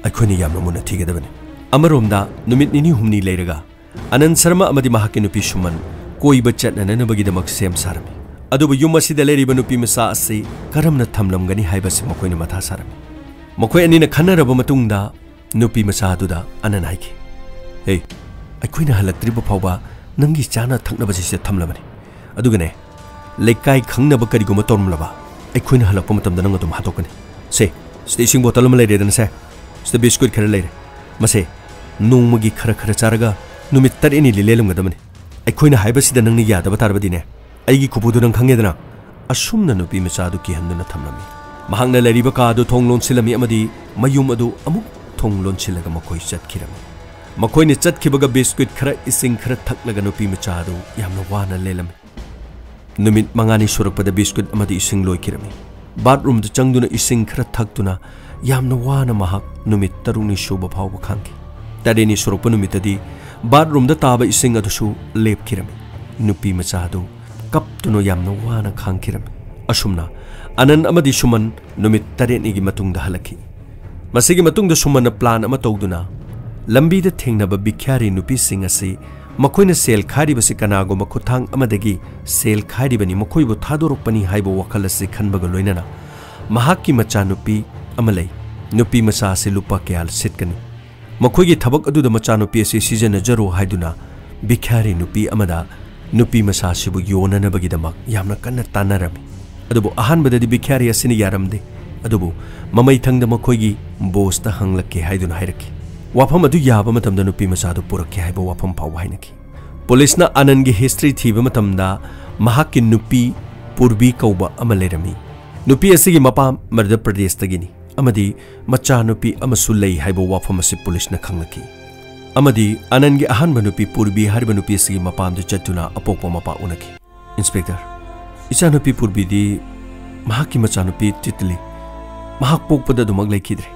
ꯑꯩꯈꯣꯏꯅ ꯌꯥꯝꯅ ꯃꯨꯟꯅ ꯊꯤꯒꯗꯕꯅꯤ꯫" ꯑꯃꯔꯣꯝꯗ ꯅꯨꯃꯤꯠ ꯅꯤꯅꯤ ꯍꯨꯝꯅꯤ ꯂꯩꯔꯒ ꯑꯅꯟ ꯁꯔꯃ ꯑꯃꯗꯤ ꯃꯍꯥꯛꯀꯤ ꯅꯨꯄꯤ ꯁꯨꯃꯟ ꯀꯣꯏꯕ ꯆꯠꯅꯅꯕꯒꯤꯗꯃꯛ ꯁꯦꯝ ꯁꯥꯔꯝꯃꯤ꯫ ꯑꯗꯨꯕꯨ ꯌꯨꯝ ꯑꯁꯤꯗ ꯂꯩꯔꯤꯕ ꯅꯨꯄꯤ ꯃꯆꯥ ꯑꯁꯤ ꯀꯔꯝꯅ ꯊꯝꯂꯝꯒꯅꯤ ꯍꯥꯏꯕꯁꯤ ꯃꯈꯣꯏꯅ ꯃꯊꯥ ꯁꯥꯔꯝꯃꯤ꯫ ꯃꯈꯣꯏ ꯑꯅꯤꯅ ꯈꯟꯅꯔꯕ ꯃꯇꯨꯡꯗ ꯅꯨꯄꯤ ꯃꯆꯥ ꯑꯗꯨꯗ ꯑꯅꯟ ꯍꯥꯏꯈꯤ, "ꯍꯦ, ꯑꯩꯈꯣꯏꯅ ꯍꯜꯂꯛꯇ꯭ꯔꯤꯕ ꯐꯥꯎꯕ ꯅꯪꯒꯤ ꯆꯥꯅ ꯊꯛꯅꯕꯁꯤ ꯁꯤꯗ ꯊꯝꯂꯕꯅꯤ꯫ ꯑꯗꯨꯒꯅꯦ, ꯂꯩꯀꯥꯏ ꯈꯪꯅꯕ ꯀꯔꯤꯒꯨꯝꯕ ꯇꯧꯔꯝꯂꯕ ꯑꯩꯈꯣꯏꯅ ꯍꯜꯂꯛꯄ ꯃꯇꯝꯗ ꯅꯪ ꯑꯗꯨꯝ ꯍꯥꯠꯇꯣꯛꯀꯅꯤ꯫ ꯁꯦ, ꯁꯤꯗ ꯏꯁꯤꯡ ꯕꯣꯇꯜ ꯑꯃ ꯂꯩꯔꯦꯗꯅ ꯁꯦ, ꯁꯤꯗ ꯕꯤꯁꯀꯨꯠ ꯈꯔ ꯂꯩꯔꯦ꯫ ꯃꯁꯦ ꯅꯣꯡꯃꯒꯤ ꯈꯔ ꯈꯔ ꯆꯥꯔꯒ ꯅꯨꯃꯤꯠ ꯇꯔꯦꯠꯅꯤꯗꯤ ꯂꯦꯜꯂꯝꯒꯗꯕꯅꯤ꯫ ꯑꯩꯈꯣꯏꯅ ꯍꯥꯏꯕꯁꯤꯗ ꯅꯪꯅ ꯌꯥꯗꯕ ꯇꯥꯔꯕꯗꯤꯅꯦ, ꯑꯩꯒꯤ ꯈꯨꯕꯨꯗꯨ ꯅꯪ ꯈꯪꯉꯦꯗꯅ꯫" ꯑꯁꯨꯝꯅ ꯅꯨꯄꯤ ꯃꯆꯥ ꯑꯗꯨ ꯀꯤꯍꯟꯗꯨꯅ ꯊꯝꯂꯝꯃꯤ꯫ ꯃꯍꯥꯛꯅ ꯂꯩꯔꯤꯕ ꯀꯥ ꯑꯗꯨ ꯊꯣꯡ ꯂꯣꯟꯁꯤꯜꯂꯝꯃꯤ ꯑꯃꯗꯤ ꯃꯌꯨꯝ ꯑꯗꯨ ꯑꯃꯨꯛ ꯊꯣꯡ ꯂꯣꯟꯁꯤꯜꯂꯒ ꯃꯈꯣꯏ ꯆꯠꯈꯤꯔꯝꯃꯤ꯫ ꯃꯈꯣꯏꯅ ꯆꯠꯈꯤꯕꯒ ꯕꯤꯁꯀꯨꯠ ꯈꯔ, ꯏꯁꯤꯡ ꯈꯔ ꯊꯛꯂꯒ ꯅꯨꯄꯤ ꯃꯆꯥ ꯑꯗꯨ ꯌꯥꯝꯅ ꯋꯥꯅ ꯂꯦꯜꯂꯝꯃꯤ꯫ ꯅꯨꯃꯤꯠ ꯃꯉꯥꯅꯤ ꯁꯨꯔꯛꯄꯗ ꯕꯤꯁꯀꯨꯠ ꯑꯃꯗꯤ ꯏꯁꯤꯡ ꯂꯣꯏꯈꯤꯔꯝꯃꯤ꯫ ꯕꯥꯠꯔꯨꯝꯗ ꯆꯪꯗꯨꯅ ꯏꯁꯤꯡ ꯈꯔ ꯊꯛꯇꯨꯅ ꯌꯥꯝꯅ ꯋꯥꯅ ꯃꯍꯥꯛ ꯅꯨꯃꯤꯠ ꯇꯔꯨꯛꯅꯤ ꯁꯨꯕ ꯐꯥꯎꯕ ꯈꯥꯡꯈꯤ꯫ ꯇꯔꯦꯠꯅꯤ ꯁꯨꯔꯛꯄ ꯅꯨꯃꯤꯠꯇꯗꯤ ꯕꯥꯠꯔꯨꯝꯗ ꯇꯥꯕ ꯏꯁꯤꯡ ꯑꯗꯨꯁꯨ ꯂꯦꯞꯈꯤꯔꯝꯃꯤ꯫ ꯅꯨꯄꯤ ꯃꯆꯥ ꯑꯗꯨ ꯀꯞꯇꯨꯅ ꯌꯥꯝꯅ ꯋꯥꯅ ꯈꯥꯡꯈꯤꯔꯝꯃꯤ꯫ ꯑꯁꯨꯝꯅ ꯑꯅꯟ ꯑꯃꯗꯤ ꯁꯨꯃꯟ ꯅꯨꯃꯤꯠ ꯇꯔꯦꯠꯅꯤꯒꯤ ꯃꯇꯨꯡꯗ ꯍꯜꯂꯛꯈꯤ꯫ ꯃꯁꯤꯒꯤ ꯃꯇꯨꯡꯗ ꯁꯨꯃꯟꯅ ꯄ꯭ꯂꯥꯟ ꯑꯃ ꯇꯧꯗꯨꯅ ꯂꯝꯕꯤꯗ ꯊꯦꯡꯅꯕ ꯕꯤꯈ꯭ꯌꯥꯔꯤ ꯅꯨꯄꯤꯁꯤꯡ ꯑꯁꯤ ꯃꯈꯣꯏꯅ ꯁꯦꯜ ꯈꯥꯏꯔꯤꯕꯁꯤ ꯀꯅꯥꯒꯨꯝꯕ ꯈꯨꯠꯊꯥꯡ ꯑꯃꯗꯒꯤ ꯁꯦꯜ ꯈꯥꯏꯔꯤꯕꯅꯤ, ꯃꯈꯣꯏꯕꯨ ꯊꯥꯗꯣꯔꯛꯄꯅꯤ ꯍꯥꯏꯕ ꯋꯥꯈꯜ ꯑꯁꯤ ꯈꯟꯕꯒ ꯂꯣꯏꯅꯅ ꯃꯍꯥꯛꯀꯤ ꯃꯆꯥꯅꯨꯄꯤ ꯑꯃ ꯂꯩ꯫ ꯅꯨꯄꯤ ꯃꯆꯥ ꯑꯁꯤ ꯂꯨꯄꯥ ꯀꯌꯥ ꯁꯤꯠꯀꯅꯤ? ꯃꯈꯣꯏꯒꯤ ꯊꯕꯛ ꯑꯗꯨꯗ ꯃꯆꯥꯅꯨꯄꯤ ꯑꯁꯤ ꯁꯤꯖꯤꯟꯅꯖꯔꯣ ꯍꯥꯏꯗꯨꯅ ꯕꯤꯈ꯭ꯌꯥꯔꯤ ꯅꯨꯄꯤ ꯑꯃꯗ ꯅꯨꯄꯤ ꯃꯆꯥ ꯑꯁꯤꯕꯨ ꯌꯣꯟꯅꯅꯕꯒꯤꯗꯃꯛ ꯌꯥꯝꯅ ꯀꯟꯅ ꯇꯥꯟꯅꯔꯝꯃꯤ꯫ ꯑꯗꯨꯕꯨ ꯑꯍꯥꯟꯕꯗꯗꯤ ꯕꯤꯈ꯭ꯌꯥꯔꯤ ꯑꯁꯤꯅ ꯌꯥꯔꯝꯗꯦ꯫ ꯑꯗꯨꯕꯨ ꯃꯃꯩꯊꯪꯗ ꯃꯈꯣꯏꯒꯤ ꯕꯣꯁꯇ ꯍꯪꯂꯛꯀꯦ ꯍꯥꯏꯗꯨꯅ ꯍꯥꯏꯔꯛꯈꯤ꯫ ꯋꯥꯐꯝ ꯑꯗꯨ ꯌꯥꯕ ꯃꯇꯝꯗ ꯅꯨꯄꯤ ꯃꯆꯥꯗꯨ ꯄꯨꯔꯛꯀꯦ ꯍꯥꯏꯕ ꯋꯥꯐꯝ ꯐꯥꯎꯕ ꯍꯥꯏꯅꯈꯤ꯫ ꯄꯨꯂꯤꯁꯅ ꯑꯅꯟꯒꯤ ꯍꯤꯁꯇ꯭ꯔꯤ ꯊꯤꯕ ꯃꯇꯝꯗ ꯃꯍꯥꯛꯀꯤ ꯅꯨꯄꯤ ꯄꯨꯔꯕꯤ ꯀꯧꯕ ꯑꯃ ꯂꯩꯔꯝꯃꯤ꯫ ꯅꯨꯄꯤ ꯑꯁꯤꯒꯤ ꯃꯄꯥ ꯃꯙ꯭ꯌ ꯄ꯭ꯔꯗꯦꯁꯇꯒꯤꯅꯤ ꯑꯃꯗꯤ ꯃꯆꯥꯅꯨꯄꯤ ꯑꯃꯁꯨ ꯂꯩ ꯍꯥꯏꯕ ꯋꯥꯐꯝ ꯑꯁꯤ ꯄꯨꯂꯤꯁꯅ ꯈꯪꯂꯛꯈꯤ꯫ ꯑꯃꯗꯤ ꯑꯅꯟꯒꯤ ꯑꯍꯥꯟꯕ ꯅꯨꯄꯤ ꯄꯨꯔꯕꯤ ꯍꯥꯏꯔꯤꯕ ꯅꯨꯄꯤ ꯑꯁꯤꯒꯤ ꯃꯄꯥꯝꯗ ꯆꯠꯇꯨꯅ ꯑꯄꯣꯛꯄ ꯃꯄꯥ ꯎꯅꯈꯤ꯫ "ꯏꯟꯁꯄꯦꯛꯇꯔ, ꯏꯆꯥꯅꯨꯄꯤ ꯄꯨꯔꯕꯤꯗꯤ ꯃꯍꯥꯛꯀꯤ ꯃꯆꯥꯅꯨꯄꯤ ꯇꯤꯇꯂꯤ ꯃꯍꯥꯛ ꯄꯣꯛꯄꯗ ꯑꯗꯨꯃꯛ ꯂꯩꯈꯤꯗ꯭ꯔꯦ꯫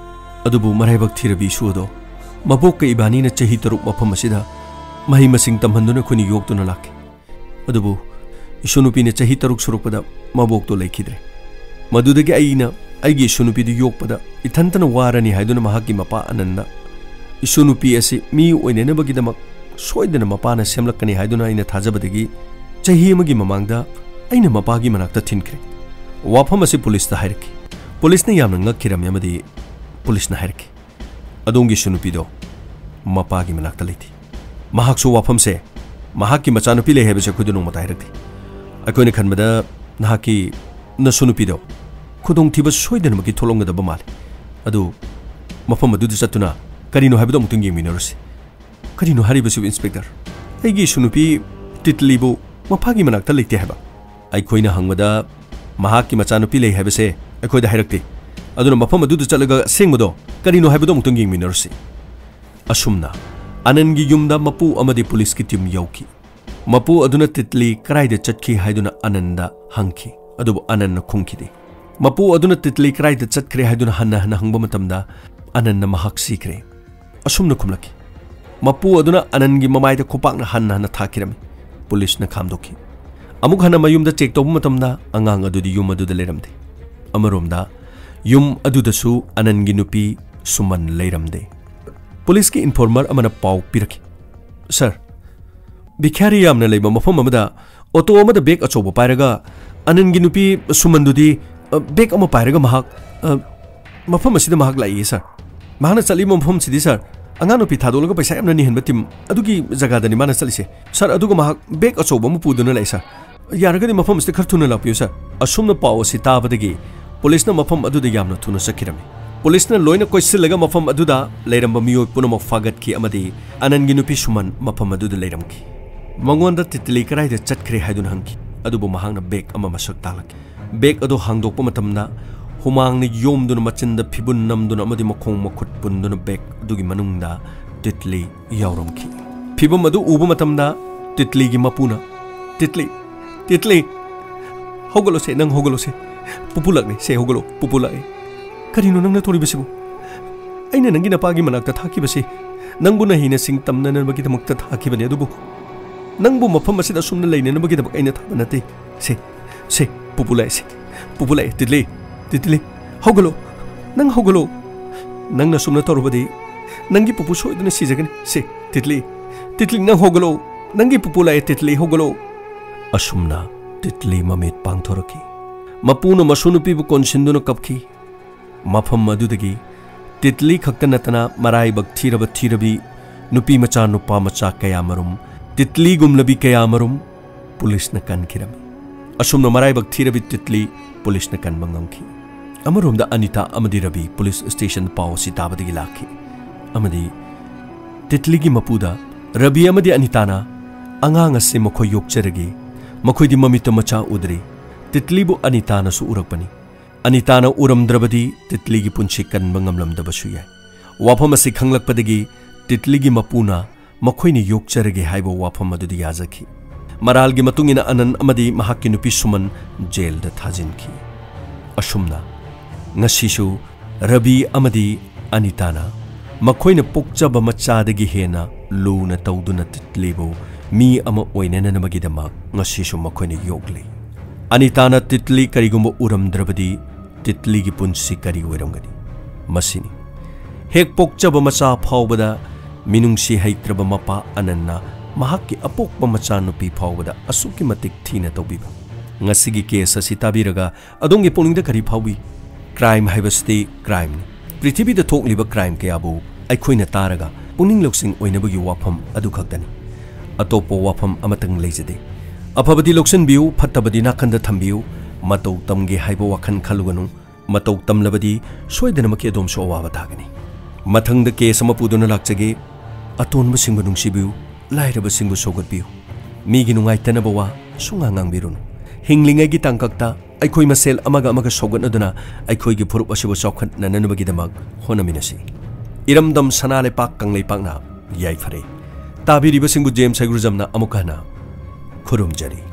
ꯑꯗꯨꯕꯨ ꯃꯔꯥꯏꯕꯛ ꯊꯤꯔꯕꯤ ꯏꯁꯨ ꯑꯗꯣ ꯃꯕꯣꯛꯀ ꯏꯕꯥꯅꯤꯅ ꯆꯍꯤ ꯇꯔꯨꯛ ꯃꯐꯝ ꯑꯁꯤꯗ ꯃꯍꯩ ꯃꯁꯤꯡ ꯇꯝꯍꯟꯗꯨꯅ ꯑꯩꯈꯣꯏꯅ ꯌꯣꯛꯇꯨꯅ ꯂꯥꯛꯈꯤ꯫ ꯑꯗꯨꯕꯨ ꯏꯁꯨ ꯅꯨꯄꯤꯅ ꯆꯍꯤ ꯇꯔꯨꯛ ꯁꯨꯔꯛꯄꯗ ꯃꯕꯣꯛꯇꯣ ꯂꯩꯈꯤꯗ꯭ꯔꯦ꯫ ꯃꯗꯨꯗꯒꯤ ꯑꯩꯅ ꯑꯩꯒꯤ ꯏꯁꯨ ꯅꯨꯄꯤꯗꯨ ꯌꯣꯛꯄꯗ ꯏꯊꯟꯇꯅ ꯋꯥꯔꯅꯤ ꯍꯥꯏꯗꯨꯅ ꯃꯍꯥꯛꯀꯤ ꯃꯄꯥ ꯑꯅꯟꯗ ꯏꯁꯨ ꯅꯨꯄꯤ ꯑꯁꯤ ꯃꯤ ꯑꯣꯏꯅꯅꯕꯒꯤꯗꯃꯛ ꯁꯣꯏꯗꯅ ꯃꯄꯥꯅ ꯁꯦꯝꯂꯛꯀꯅꯤ ꯍꯥꯏꯗꯨꯅ ꯑꯩꯅ ꯊꯥꯖꯕꯗꯒꯤ ꯆꯍꯤ ꯑꯃꯒꯤ ꯃꯃꯥꯡꯗ ꯑꯩꯅ ꯃꯄꯥꯒꯤ ꯃꯅꯥꯛꯇ ꯊꯤꯟꯈ꯭ꯔꯦ꯫ ꯋꯥꯐꯝ ꯑꯁꯤ ꯄꯨꯂꯤꯁꯇ ꯍꯥꯏꯔꯛꯈꯤ꯫ ꯄꯨꯂꯤꯁꯅ ꯌꯥꯝꯅ ꯉꯛꯈꯤꯔꯝꯃꯤ ꯑꯃꯗꯤ ꯄꯨꯂꯤꯁꯅ ꯍꯥꯏꯔꯛꯈꯤ, "ꯑꯗꯣꯝꯒꯤ ꯏꯁꯨ ꯅꯨꯄꯤꯗꯣ ꯃꯄꯥꯒꯤ ꯃꯅꯥꯛꯇ ꯂꯩꯇꯦ꯫ ꯃꯍꯥꯛꯁꯨ ꯋꯥꯐꯝꯁꯦ ꯃꯍꯥꯛꯀꯤ ꯃꯆꯥꯅꯨꯄꯤ ꯂꯩ ꯍꯥꯏꯕꯁꯦ ꯑꯩꯈꯣꯏꯗ ꯅꯣꯡꯃꯇ ꯍꯥꯏꯔꯛꯇꯦ꯫ ꯑꯩꯈꯣꯏꯅ ꯈꯟꯕꯗ ꯅꯍꯥꯛꯀꯤ ꯅꯁꯨ ꯅꯨꯄꯤꯗꯣ ꯈꯨꯗꯣꯡꯊꯤꯕ ꯁꯣꯏꯗꯅꯃꯛꯀꯤ ꯊꯣꯛꯂꯝꯒꯗꯕ ꯃꯥꯜꯂꯤ꯫ ꯑꯗꯨ ꯃꯐꯝ ꯑꯗꯨꯗ ꯆꯠꯇꯨꯅ ꯀꯔꯤꯅꯣ ꯍꯥꯏꯕꯗꯣ ꯑꯃꯨꯛꯇꯪ ꯌꯦꯡꯃꯤꯟꯅꯔꯨꯁꯤ꯫" "ꯀꯔꯤꯅꯣ ꯍꯥꯏꯔꯤꯕꯁꯤꯕꯨ, ꯏꯟꯁꯄꯦꯛꯇꯔ? ꯑꯩꯒꯤ ꯏꯁꯨ ꯅꯨꯄꯤ ꯇꯤꯇꯂꯤꯕꯨ ꯃꯄꯥꯒꯤ ꯃꯅꯥꯛꯇ ꯂꯩꯇꯦ ꯍꯥꯏꯕ?" "ꯑꯩꯈꯣꯏꯅ ꯍꯪꯕꯗ ꯃꯍꯥꯛꯀꯤ ꯃꯆꯥꯅꯨꯄꯤ ꯂꯩ ꯍꯥꯏꯕꯁꯦ ꯑꯩꯈꯣꯏꯗ ꯍꯥꯏꯔꯛꯇꯦ꯫ ꯑꯗꯨꯅ ꯃꯐꯝ ꯑꯗꯨꯗ ꯆꯠꯂꯒ ꯑꯁꯦꯡꯕꯗꯣ ꯀꯔꯤꯅꯣ ꯍꯥꯏꯕꯗꯣ ꯑꯃꯨꯛꯇꯪ ꯌꯦꯡꯃꯤꯟꯅꯔꯨꯁꯤ꯫" ꯑꯁꯨꯝꯅ ꯑꯅꯟꯒꯤ ꯌꯨꯝꯗ ꯃꯄꯨ ꯑꯃꯗꯤ ꯄꯨꯂꯤꯁꯀꯤ ꯇꯤꯝ ꯌꯧꯈꯤ꯫ ꯃꯄꯨ ꯑꯗꯨꯅ ꯇꯤꯇꯂꯤ ꯀꯗꯥꯏꯗ ꯆꯠꯈꯤ ꯍꯥꯏꯗꯨꯅ ꯑꯅꯟꯗ ꯍꯪꯈꯤ, ꯑꯗꯨꯕꯨ ꯑꯅꯟꯅ ꯈꯨꯝꯈꯤꯗꯦ꯫ ꯃꯄꯨ ꯑꯗꯨꯅ ꯇꯤꯇꯂꯤ ꯀꯗꯥꯏꯗ ꯆꯠꯈ꯭ꯔꯦ ꯍꯥꯏꯗꯨꯅ ꯍꯟꯅ ꯍꯟꯅ ꯍꯪꯕ ꯃꯇꯝꯗ ꯑꯅꯟꯅ ꯃꯍꯥꯛ ꯁꯤꯈ꯭ꯔꯦ꯫ ꯑꯁꯨꯝꯅ ꯈꯨꯝꯂꯛꯈꯤ꯫ ꯃꯄꯨ ꯑꯗꯨꯅ ꯑꯅꯟꯒꯤ ꯃꯃꯥꯏꯗ ꯈꯨꯄꯥꯛꯅ ꯍꯟꯅ ꯍꯟꯅ ꯊꯥꯈꯤꯔꯝꯃꯤ꯫ ꯄꯨꯂꯤꯁꯅ ꯈꯥꯝꯗꯣꯛꯈꯤ꯫ ꯑꯃꯨꯛ ꯍꯟꯅ ꯃꯌꯨꯝꯗ ꯆꯦꯛ ꯇꯧꯕ ꯃꯇꯝꯗ ꯑꯉꯥꯡ ꯑꯗꯨꯗꯤ ꯌꯨꯝ ꯑꯗꯨꯗ ꯂꯩꯔꯝꯗꯦ꯫ ꯑꯃꯔꯣꯝꯗ ꯌꯨꯝ ꯑꯗꯨꯗꯁꯨ ꯑꯅꯟꯒꯤ ꯅꯨꯄꯤ ꯁꯨꯃꯟ ꯂꯩꯔꯝꯗꯦ꯫ ꯄꯨꯂꯤꯁꯀꯤ ꯏꯟꯐꯣꯔꯃꯔ ꯑꯃꯅ ꯄꯥꯎ ꯄꯤꯔꯛꯈꯤ, "ꯁꯥꯔ, ꯚꯤꯈ꯭ꯌꯥꯔꯤ ꯌꯥꯝꯅ ꯂꯩꯕ ꯃꯐꯝ ꯑꯃꯗ ꯑꯣꯇꯣ ꯑꯃꯗ ꯕꯦꯒ ꯑꯆꯧꯕ ꯄꯥꯏꯔꯒ ꯑꯅꯟꯒꯤ ꯅꯨꯄꯤ ꯁꯨꯃꯟꯗꯨꯗꯤ, ꯑ, ꯕꯦꯒ ꯑꯃ ꯄꯥꯏꯔꯒ ꯃꯍꯥꯛ, ꯑ, ꯃꯐꯝ ꯑꯁꯤꯗ ꯃꯍꯥꯛ ꯂꯥꯛꯏ, ꯁꯥꯔ꯫ ꯃꯍꯥꯛꯅ ꯆꯠꯂꯤꯕ ꯃꯐꯝꯁꯤꯗꯤ, ꯁꯥꯔ, ꯑꯉꯥꯡ ꯅꯨꯄꯤ ꯊꯥꯗꯣꯛꯂꯒ ꯄꯩꯁꯥ ꯌꯥꯝꯅ ꯅꯤꯍꯟꯕ ꯇꯤꯝ ꯑꯗꯨꯒꯤ ꯖꯒꯥꯗꯅꯤ ꯃꯥꯅ ꯆꯠꯂꯤꯁꯦ, ꯁꯥꯔ꯫ ꯑꯗꯨꯒ ꯃꯍꯥꯛ ꯕꯦꯒ ꯑꯆꯧꯕ ꯑꯃ ꯄꯨꯗꯨꯅ ꯂꯥꯛꯏ, ꯁꯥꯔ꯫ ꯌꯥꯔꯒꯗꯤ ꯃꯐꯝ ꯑꯁꯤꯗ ꯈꯔ ꯊꯨꯅ ꯂꯥꯛꯄꯤꯌꯨ, ꯁꯥꯔ"꯫ ꯑꯁꯨꯝꯅ ꯄꯥꯎ ꯑꯁꯤ ꯇꯥꯕꯗꯒꯤ ꯄꯨꯂꯤꯁꯅ ꯃꯐꯝ ꯑꯗꯨꯗ ꯌꯥꯝꯅ ꯊꯨꯅ ꯆꯠꯈꯤꯔꯝꯃꯤ꯫ ꯄꯨꯂꯤꯁꯅ ꯂꯣꯏꯅ ꯀꯣꯏꯁꯤꯜꯂꯒ ꯃꯐꯝ ꯑꯗꯨꯗ ꯂꯩꯔꯝꯕ ꯃꯤꯑꯣꯏ ꯄꯨꯝꯅꯃꯛ ꯐꯥꯒꯠꯈꯤ ꯑꯃꯗꯤ ꯑꯅꯟꯒꯤ ꯅꯨꯄꯤ ꯁꯨꯃꯟ ꯃꯐꯝ ꯑꯗꯨꯗ ꯂꯩꯔꯝꯈꯤ꯫ ꯃꯉꯣꯟꯗ ꯇꯤꯠꯂꯤ ꯀꯗꯥꯏꯗ ꯆꯠꯈ꯭ꯔꯦ ꯍꯥꯏꯗꯨꯅ ꯍꯪꯈꯤ, ꯑꯗꯨꯕꯨ ꯃꯍꯥꯛꯅ ꯕꯦꯒ ꯑꯃ ꯃꯁꯛ ꯇꯥꯛꯂꯛꯈꯤ꯫ ꯕꯦꯒ ꯑꯗꯨ ꯍꯥꯡꯗꯣꯛꯄ ꯃꯇꯝꯗ ꯍꯨꯃꯥꯡꯅ ꯌꯣꯝꯗꯨꯅ, ꯃꯆꯤꯟꯗ ꯐꯤꯕꯨꯟ ꯅꯝꯗꯨꯅ ꯑꯃꯗꯤ ꯃꯈꯣꯡ ꯃꯈꯨꯠ ꯄꯨꯟꯗꯨꯅ ꯕꯦꯒ ꯑꯗꯨꯒꯤ ꯃꯅꯨꯡꯗ ꯇꯤꯠꯂꯤ ꯌꯥꯎꯔꯝꯈꯤ꯫ ꯐꯤꯕꯝ ꯑꯗꯨ ꯎꯕ ꯃꯇꯝꯗ ꯇꯤꯠꯂꯤꯒꯤ ꯃꯄꯨꯅ, "ꯇꯤꯠꯂꯤ, ꯇꯤꯠꯂꯤ, ꯍꯧꯒꯠꯂꯣꯁꯦ, ꯅꯪ ꯍꯧꯒꯠꯂꯣꯁꯦ꯫ ꯄꯨꯄꯨ ꯂꯥꯛꯂꯦ, ꯁꯦ ꯍꯧꯒꯠꯂꯣ, ꯄꯨꯄꯨ ꯂꯥꯛꯑꯦ꯫ ꯀꯔꯤꯅꯣ ꯅꯪꯅ ꯇꯧꯔꯤꯕꯁꯤꯕꯨ? ꯑꯩꯅ ꯅꯪꯒꯤ ꯅꯄꯥꯒꯤ ꯃꯅꯥꯛꯇ ꯊꯥꯈꯤꯕꯁꯤ ꯅꯪꯕꯨ ꯅꯍꯩ ꯅꯁꯤꯡ ꯇꯝꯅꯅꯕꯒꯤꯗꯃꯛꯇ ꯊꯥꯈꯤꯕꯅꯦ, ꯑꯗꯨꯕꯨ ꯅꯪꯕꯨ ꯃꯐꯝ ꯑꯁꯤꯗ ꯑꯁꯨꯝꯅ ꯂꯩꯅꯅꯕꯒꯤꯗꯃꯛ ꯑꯩꯅ ꯊꯥꯕ ꯅꯠꯇꯦ꯫ ꯁꯦ, ꯁꯦ, ꯄꯨꯄꯨ ꯂꯥꯛꯑꯦ, ꯁꯦ, ꯄꯨꯄꯨ ꯂꯥꯛꯑꯦ, ꯇꯤꯠꯂꯤ, ꯇꯤꯠꯂꯤ, ꯍꯧꯒꯠꯂꯣ, ꯅꯪ ꯍꯧꯒꯠꯂꯣ꯫ ꯅꯪꯅ ꯁꯨꯝꯅ ꯇꯧꯔꯕꯗꯤ ꯅꯪꯒꯤ ꯄꯨꯄꯨ ꯁꯣꯏꯗꯅ ꯁꯤꯖꯒꯅꯤ꯫ ꯁꯦ, ꯇꯤꯠꯂꯤ, ꯇꯤꯠꯂꯤ, ꯅꯪ ꯍꯧꯒꯠꯂꯣ, ꯅꯪꯒꯤ ꯄꯨꯄꯨ ꯂꯥꯛꯑꯦ, ꯇꯤꯠꯂꯤ, ꯍꯧꯒꯠꯂꯣ"꯫ ꯑꯁꯨꯝꯅ ꯇꯤꯠꯂꯤ ꯃꯃꯤꯠ ꯄꯥꯡꯊꯣꯔꯛꯈꯤ꯫ ꯃꯄꯨꯅ ꯃꯁꯨ ꯅꯨꯄꯤꯕꯨ ꯀꯣꯟꯁꯤꯟꯗꯨꯅ ꯀꯞꯈꯤ꯫ ꯃꯐꯝ ꯑꯗꯨꯗꯒꯤ ꯇꯤꯠꯂꯤ ꯈꯛꯇ ꯅꯠꯇꯅ ꯃꯔꯥꯏꯕꯛ ꯊꯤꯔꯕ ꯊꯤꯔꯕꯤ ꯅꯨꯄꯤ ꯃꯆꯥ ꯅꯨꯄꯥ ꯃꯆꯥ ꯀꯌꯥꯃꯔꯨꯝ, ꯇꯤꯠꯂꯤꯒꯨꯝꯂꯕꯤ ꯀꯌꯥꯃꯔꯨꯝ ꯄꯨꯂꯤꯁꯅ ꯀꯟꯈꯤꯔꯝꯃꯤ꯫ ꯑꯁꯨꯝꯅ ꯃꯔꯥꯏꯕꯛ ꯊꯤꯔꯕꯤ ꯇꯤꯠꯂꯤ ꯄꯨꯂꯤꯁꯅ ꯀꯟꯕ ꯉꯝꯈꯤ꯫ ꯑꯃꯔꯣꯝꯗ ꯑꯅꯤꯇꯥ ꯑꯃꯗꯤ ꯔꯕꯤ ꯄꯨꯂꯤꯁ ꯁ꯭ꯇꯦꯁꯟꯗ ꯄꯥꯎ ꯑꯁꯤ ꯇꯥꯕꯗꯒꯤ ꯂꯥꯛꯈꯤ ꯑꯃꯗꯤ ꯇꯤꯠꯂꯤꯒꯤ ꯃꯄꯨꯗ, "ꯔꯕꯤ ꯑꯃꯗꯤ ꯑꯅꯤꯇꯥꯅ ꯑꯉꯥꯡ ꯑꯁꯤ ꯃꯈꯣꯏ ꯌꯣꯛꯆꯔꯒꯦ꯫ ꯃꯈꯣꯏꯗꯤ ꯃꯃꯤꯠꯇ ꯃꯆꯥ ꯎꯗ꯭ꯔꯤ꯫ ꯇꯤꯠꯂꯤꯕꯨ ꯑꯅꯤꯇꯥꯅꯁꯨ ꯎꯔꯛꯄꯅꯤ꯫ ꯑꯅꯤꯇꯥꯅ ꯎꯔꯝꯗ꯭ꯔꯕꯗꯤ ꯇꯤꯠꯂꯤꯒꯤ ꯄꯨꯟꯁꯤ ꯀꯟꯕ ꯉꯝꯂꯝꯗꯕꯁꯨ ꯌꯥꯏ"꯫ ꯋꯥꯐꯝ ꯑꯁꯤ ꯈꯪꯂꯛꯄꯗꯒꯤ ꯇꯤꯠꯂꯤꯒꯤ ꯃꯄꯨꯅ ꯃꯈꯣꯏꯅ ꯌꯣꯛꯆꯔꯒꯦ ꯍꯥꯏꯕ ꯋꯥꯐꯝ ꯑꯗꯨꯗ ꯌꯥꯖꯈꯤ꯫ ꯃꯔꯥꯜꯒꯤ ꯃꯇꯨꯡ ꯏꯟꯅ ꯑꯅꯟ ꯑꯃꯗꯤ ꯃꯍꯥꯛꯀꯤ ꯅꯨꯄꯤ ꯁꯨꯃꯟ ꯖꯦꯜꯗ ꯊꯥꯖꯤꯟꯈꯤ꯫ ꯑꯁꯨꯝꯅ ꯉꯁꯤꯁꯨ ꯔꯕꯤ ꯑꯃꯗꯤ ꯑꯅꯤꯇꯥꯅ ꯃꯈꯣꯏꯅ ꯄꯣꯛꯆꯕ ꯃꯆꯥꯗꯒꯤ ꯍꯦꯟꯅ ꯂꯨꯅ ꯇꯧꯗꯨꯅ ꯇꯤꯠꯂꯤꯕꯨ ꯃꯤ ꯑꯃ ꯑꯣꯏꯅꯅꯕꯒꯤꯗꯃꯛ ꯉꯁꯤꯁꯨ ꯃꯈꯣꯏꯅ ꯌꯣꯛꯂꯤ꯫ ꯑꯅꯤꯇꯥꯅ ꯇꯤꯠꯂꯤ ꯀꯔꯤꯒꯨꯝꯕ ꯎꯔꯝꯗ꯭ꯔꯕꯗꯤ ꯇꯤꯠꯂꯤꯒꯤ ꯄꯨꯟꯁꯤ ꯀꯔꯤ ꯑꯣꯏꯔꯝꯒꯅꯤ? ꯃꯁꯤꯅꯤ꯫ ꯍꯦꯛ ꯄꯣꯛꯆꯕ ꯃꯆꯥ ꯐꯥꯎꯕꯗ ꯃꯤꯅꯨꯡꯁꯤ ꯍꯩꯇ꯭ꯔꯕ ꯃꯄꯥ ꯑꯅꯟꯅ ꯃꯍꯥꯛꯀꯤ ꯑꯄꯣꯛꯄ ꯃꯆꯥꯅꯨꯄꯤ ꯐꯥꯎꯕꯗ ꯑꯁꯨꯛꯀꯤ ꯃꯇꯤꯛ ꯊꯤꯅ ꯇꯧꯕꯤꯕ꯫ ꯉꯁꯤꯒꯤ ꯀꯦꯁ ꯑꯁꯤ ꯇꯥꯕꯤꯔꯒ ꯑꯗꯣꯝꯒꯤ ꯄꯨꯛꯅꯤꯡꯗ ꯀꯔꯤ ꯐꯥꯎꯏ? ꯀ꯭ꯔꯥꯏꯝ ꯍꯥꯏꯕꯁꯤꯗꯤ ꯀ꯭ꯔꯥꯏꯝꯅꯤ꯫ ꯄ꯭ꯔꯤꯊꯤꯕꯤꯗ ꯊꯣꯛꯂꯤꯕ ꯀ꯭ꯔꯥꯏꯝ ꯀꯌꯥꯕꯨ ꯑꯩꯈꯣꯏꯅ ꯇꯥꯔꯒ ꯄꯨꯛꯅꯤꯡ ꯂꯧꯁꯤꯡ ꯑꯣꯏꯅꯕꯒꯤ ꯋꯥꯐꯝ ꯑꯗꯨꯈꯛꯇꯅꯤ꯫ ꯑꯇꯣꯞꯄ ꯋꯥꯐꯝ ꯑꯃꯇꯪ ꯂꯩꯖꯗꯦ꯫ ꯑꯐꯕꯗꯤ ꯂꯧꯁꯤꯟꯕꯤꯌꯨ, ꯐꯠꯇꯕꯗꯤ ꯅꯥꯀꯟꯗ ꯊꯝꯕꯤꯌꯨ꯫ ꯃꯇꯧ ꯇꯝꯒꯦ ꯍꯥꯏꯕ ꯋꯥꯈꯜ ꯈꯜꯂꯨꯒꯅꯨ꯫ ꯃꯇꯧ ꯇꯝꯂꯕꯗꯤ ꯁꯣꯏꯗꯅꯃꯛꯀꯤ ꯑꯗꯣꯝꯁꯨ ꯑꯋꯥꯕ ꯇꯥꯒꯅꯤ꯫ ꯃꯊꯪꯗ ꯀꯦꯁ ꯑꯃ ꯄꯨꯗꯨꯅ ꯂꯥꯛꯆꯒꯦ꯫ ꯑꯇꯣꯟꯕꯁꯤꯡꯕꯨ ꯅꯨꯡꯁꯤꯕꯤꯌꯨ, ꯂꯥꯏꯔꯕꯁꯤꯡꯕꯨ ꯁꯧꯒꯠꯄꯤꯌꯨ꯫ ꯃꯤꯒꯤ ꯅꯨꯡꯉꯥꯏꯇꯅꯕ ꯋꯥ ꯁꯨꯡꯉꯥꯡ ꯉꯥꯡꯕꯤꯔꯨꯅꯨ꯫ ꯍꯤꯡꯂꯤꯉꯩꯒꯤ ꯇꯥꯡꯀꯛꯇ ꯑꯩꯈꯣꯏ ꯃꯁꯦꯜ ꯑꯃꯒ ꯑꯃꯒ ꯁꯧꯒꯠꯅꯗꯨꯅ ꯑꯩꯈꯣꯏꯒꯤ ꯐꯨꯔꯨꯞ ꯑꯁꯤꯕꯨ ꯆꯥꯎꯈꯠꯅꯅꯕꯒꯤꯗꯃꯛ ꯍꯣꯠꯅꯃꯤꯟꯅꯁꯤ꯫ ꯏꯔꯝꯗꯝ ꯁꯅꯥ ꯂꯩꯄꯥꯛ ꯀꯪꯂꯩꯄꯥꯛꯅ ꯌꯥꯏꯐꯔꯦ꯫ ꯇꯥꯕꯤꯔꯤꯕꯁꯤꯡꯕꯨ ꯖꯦꯝꯁ ꯍꯩꯒ꯭ꯔꯨꯖꯝꯅ ꯑꯃꯨꯛ ꯍꯟꯅ ꯈꯨꯔꯨꯝꯖꯔꯤ꯫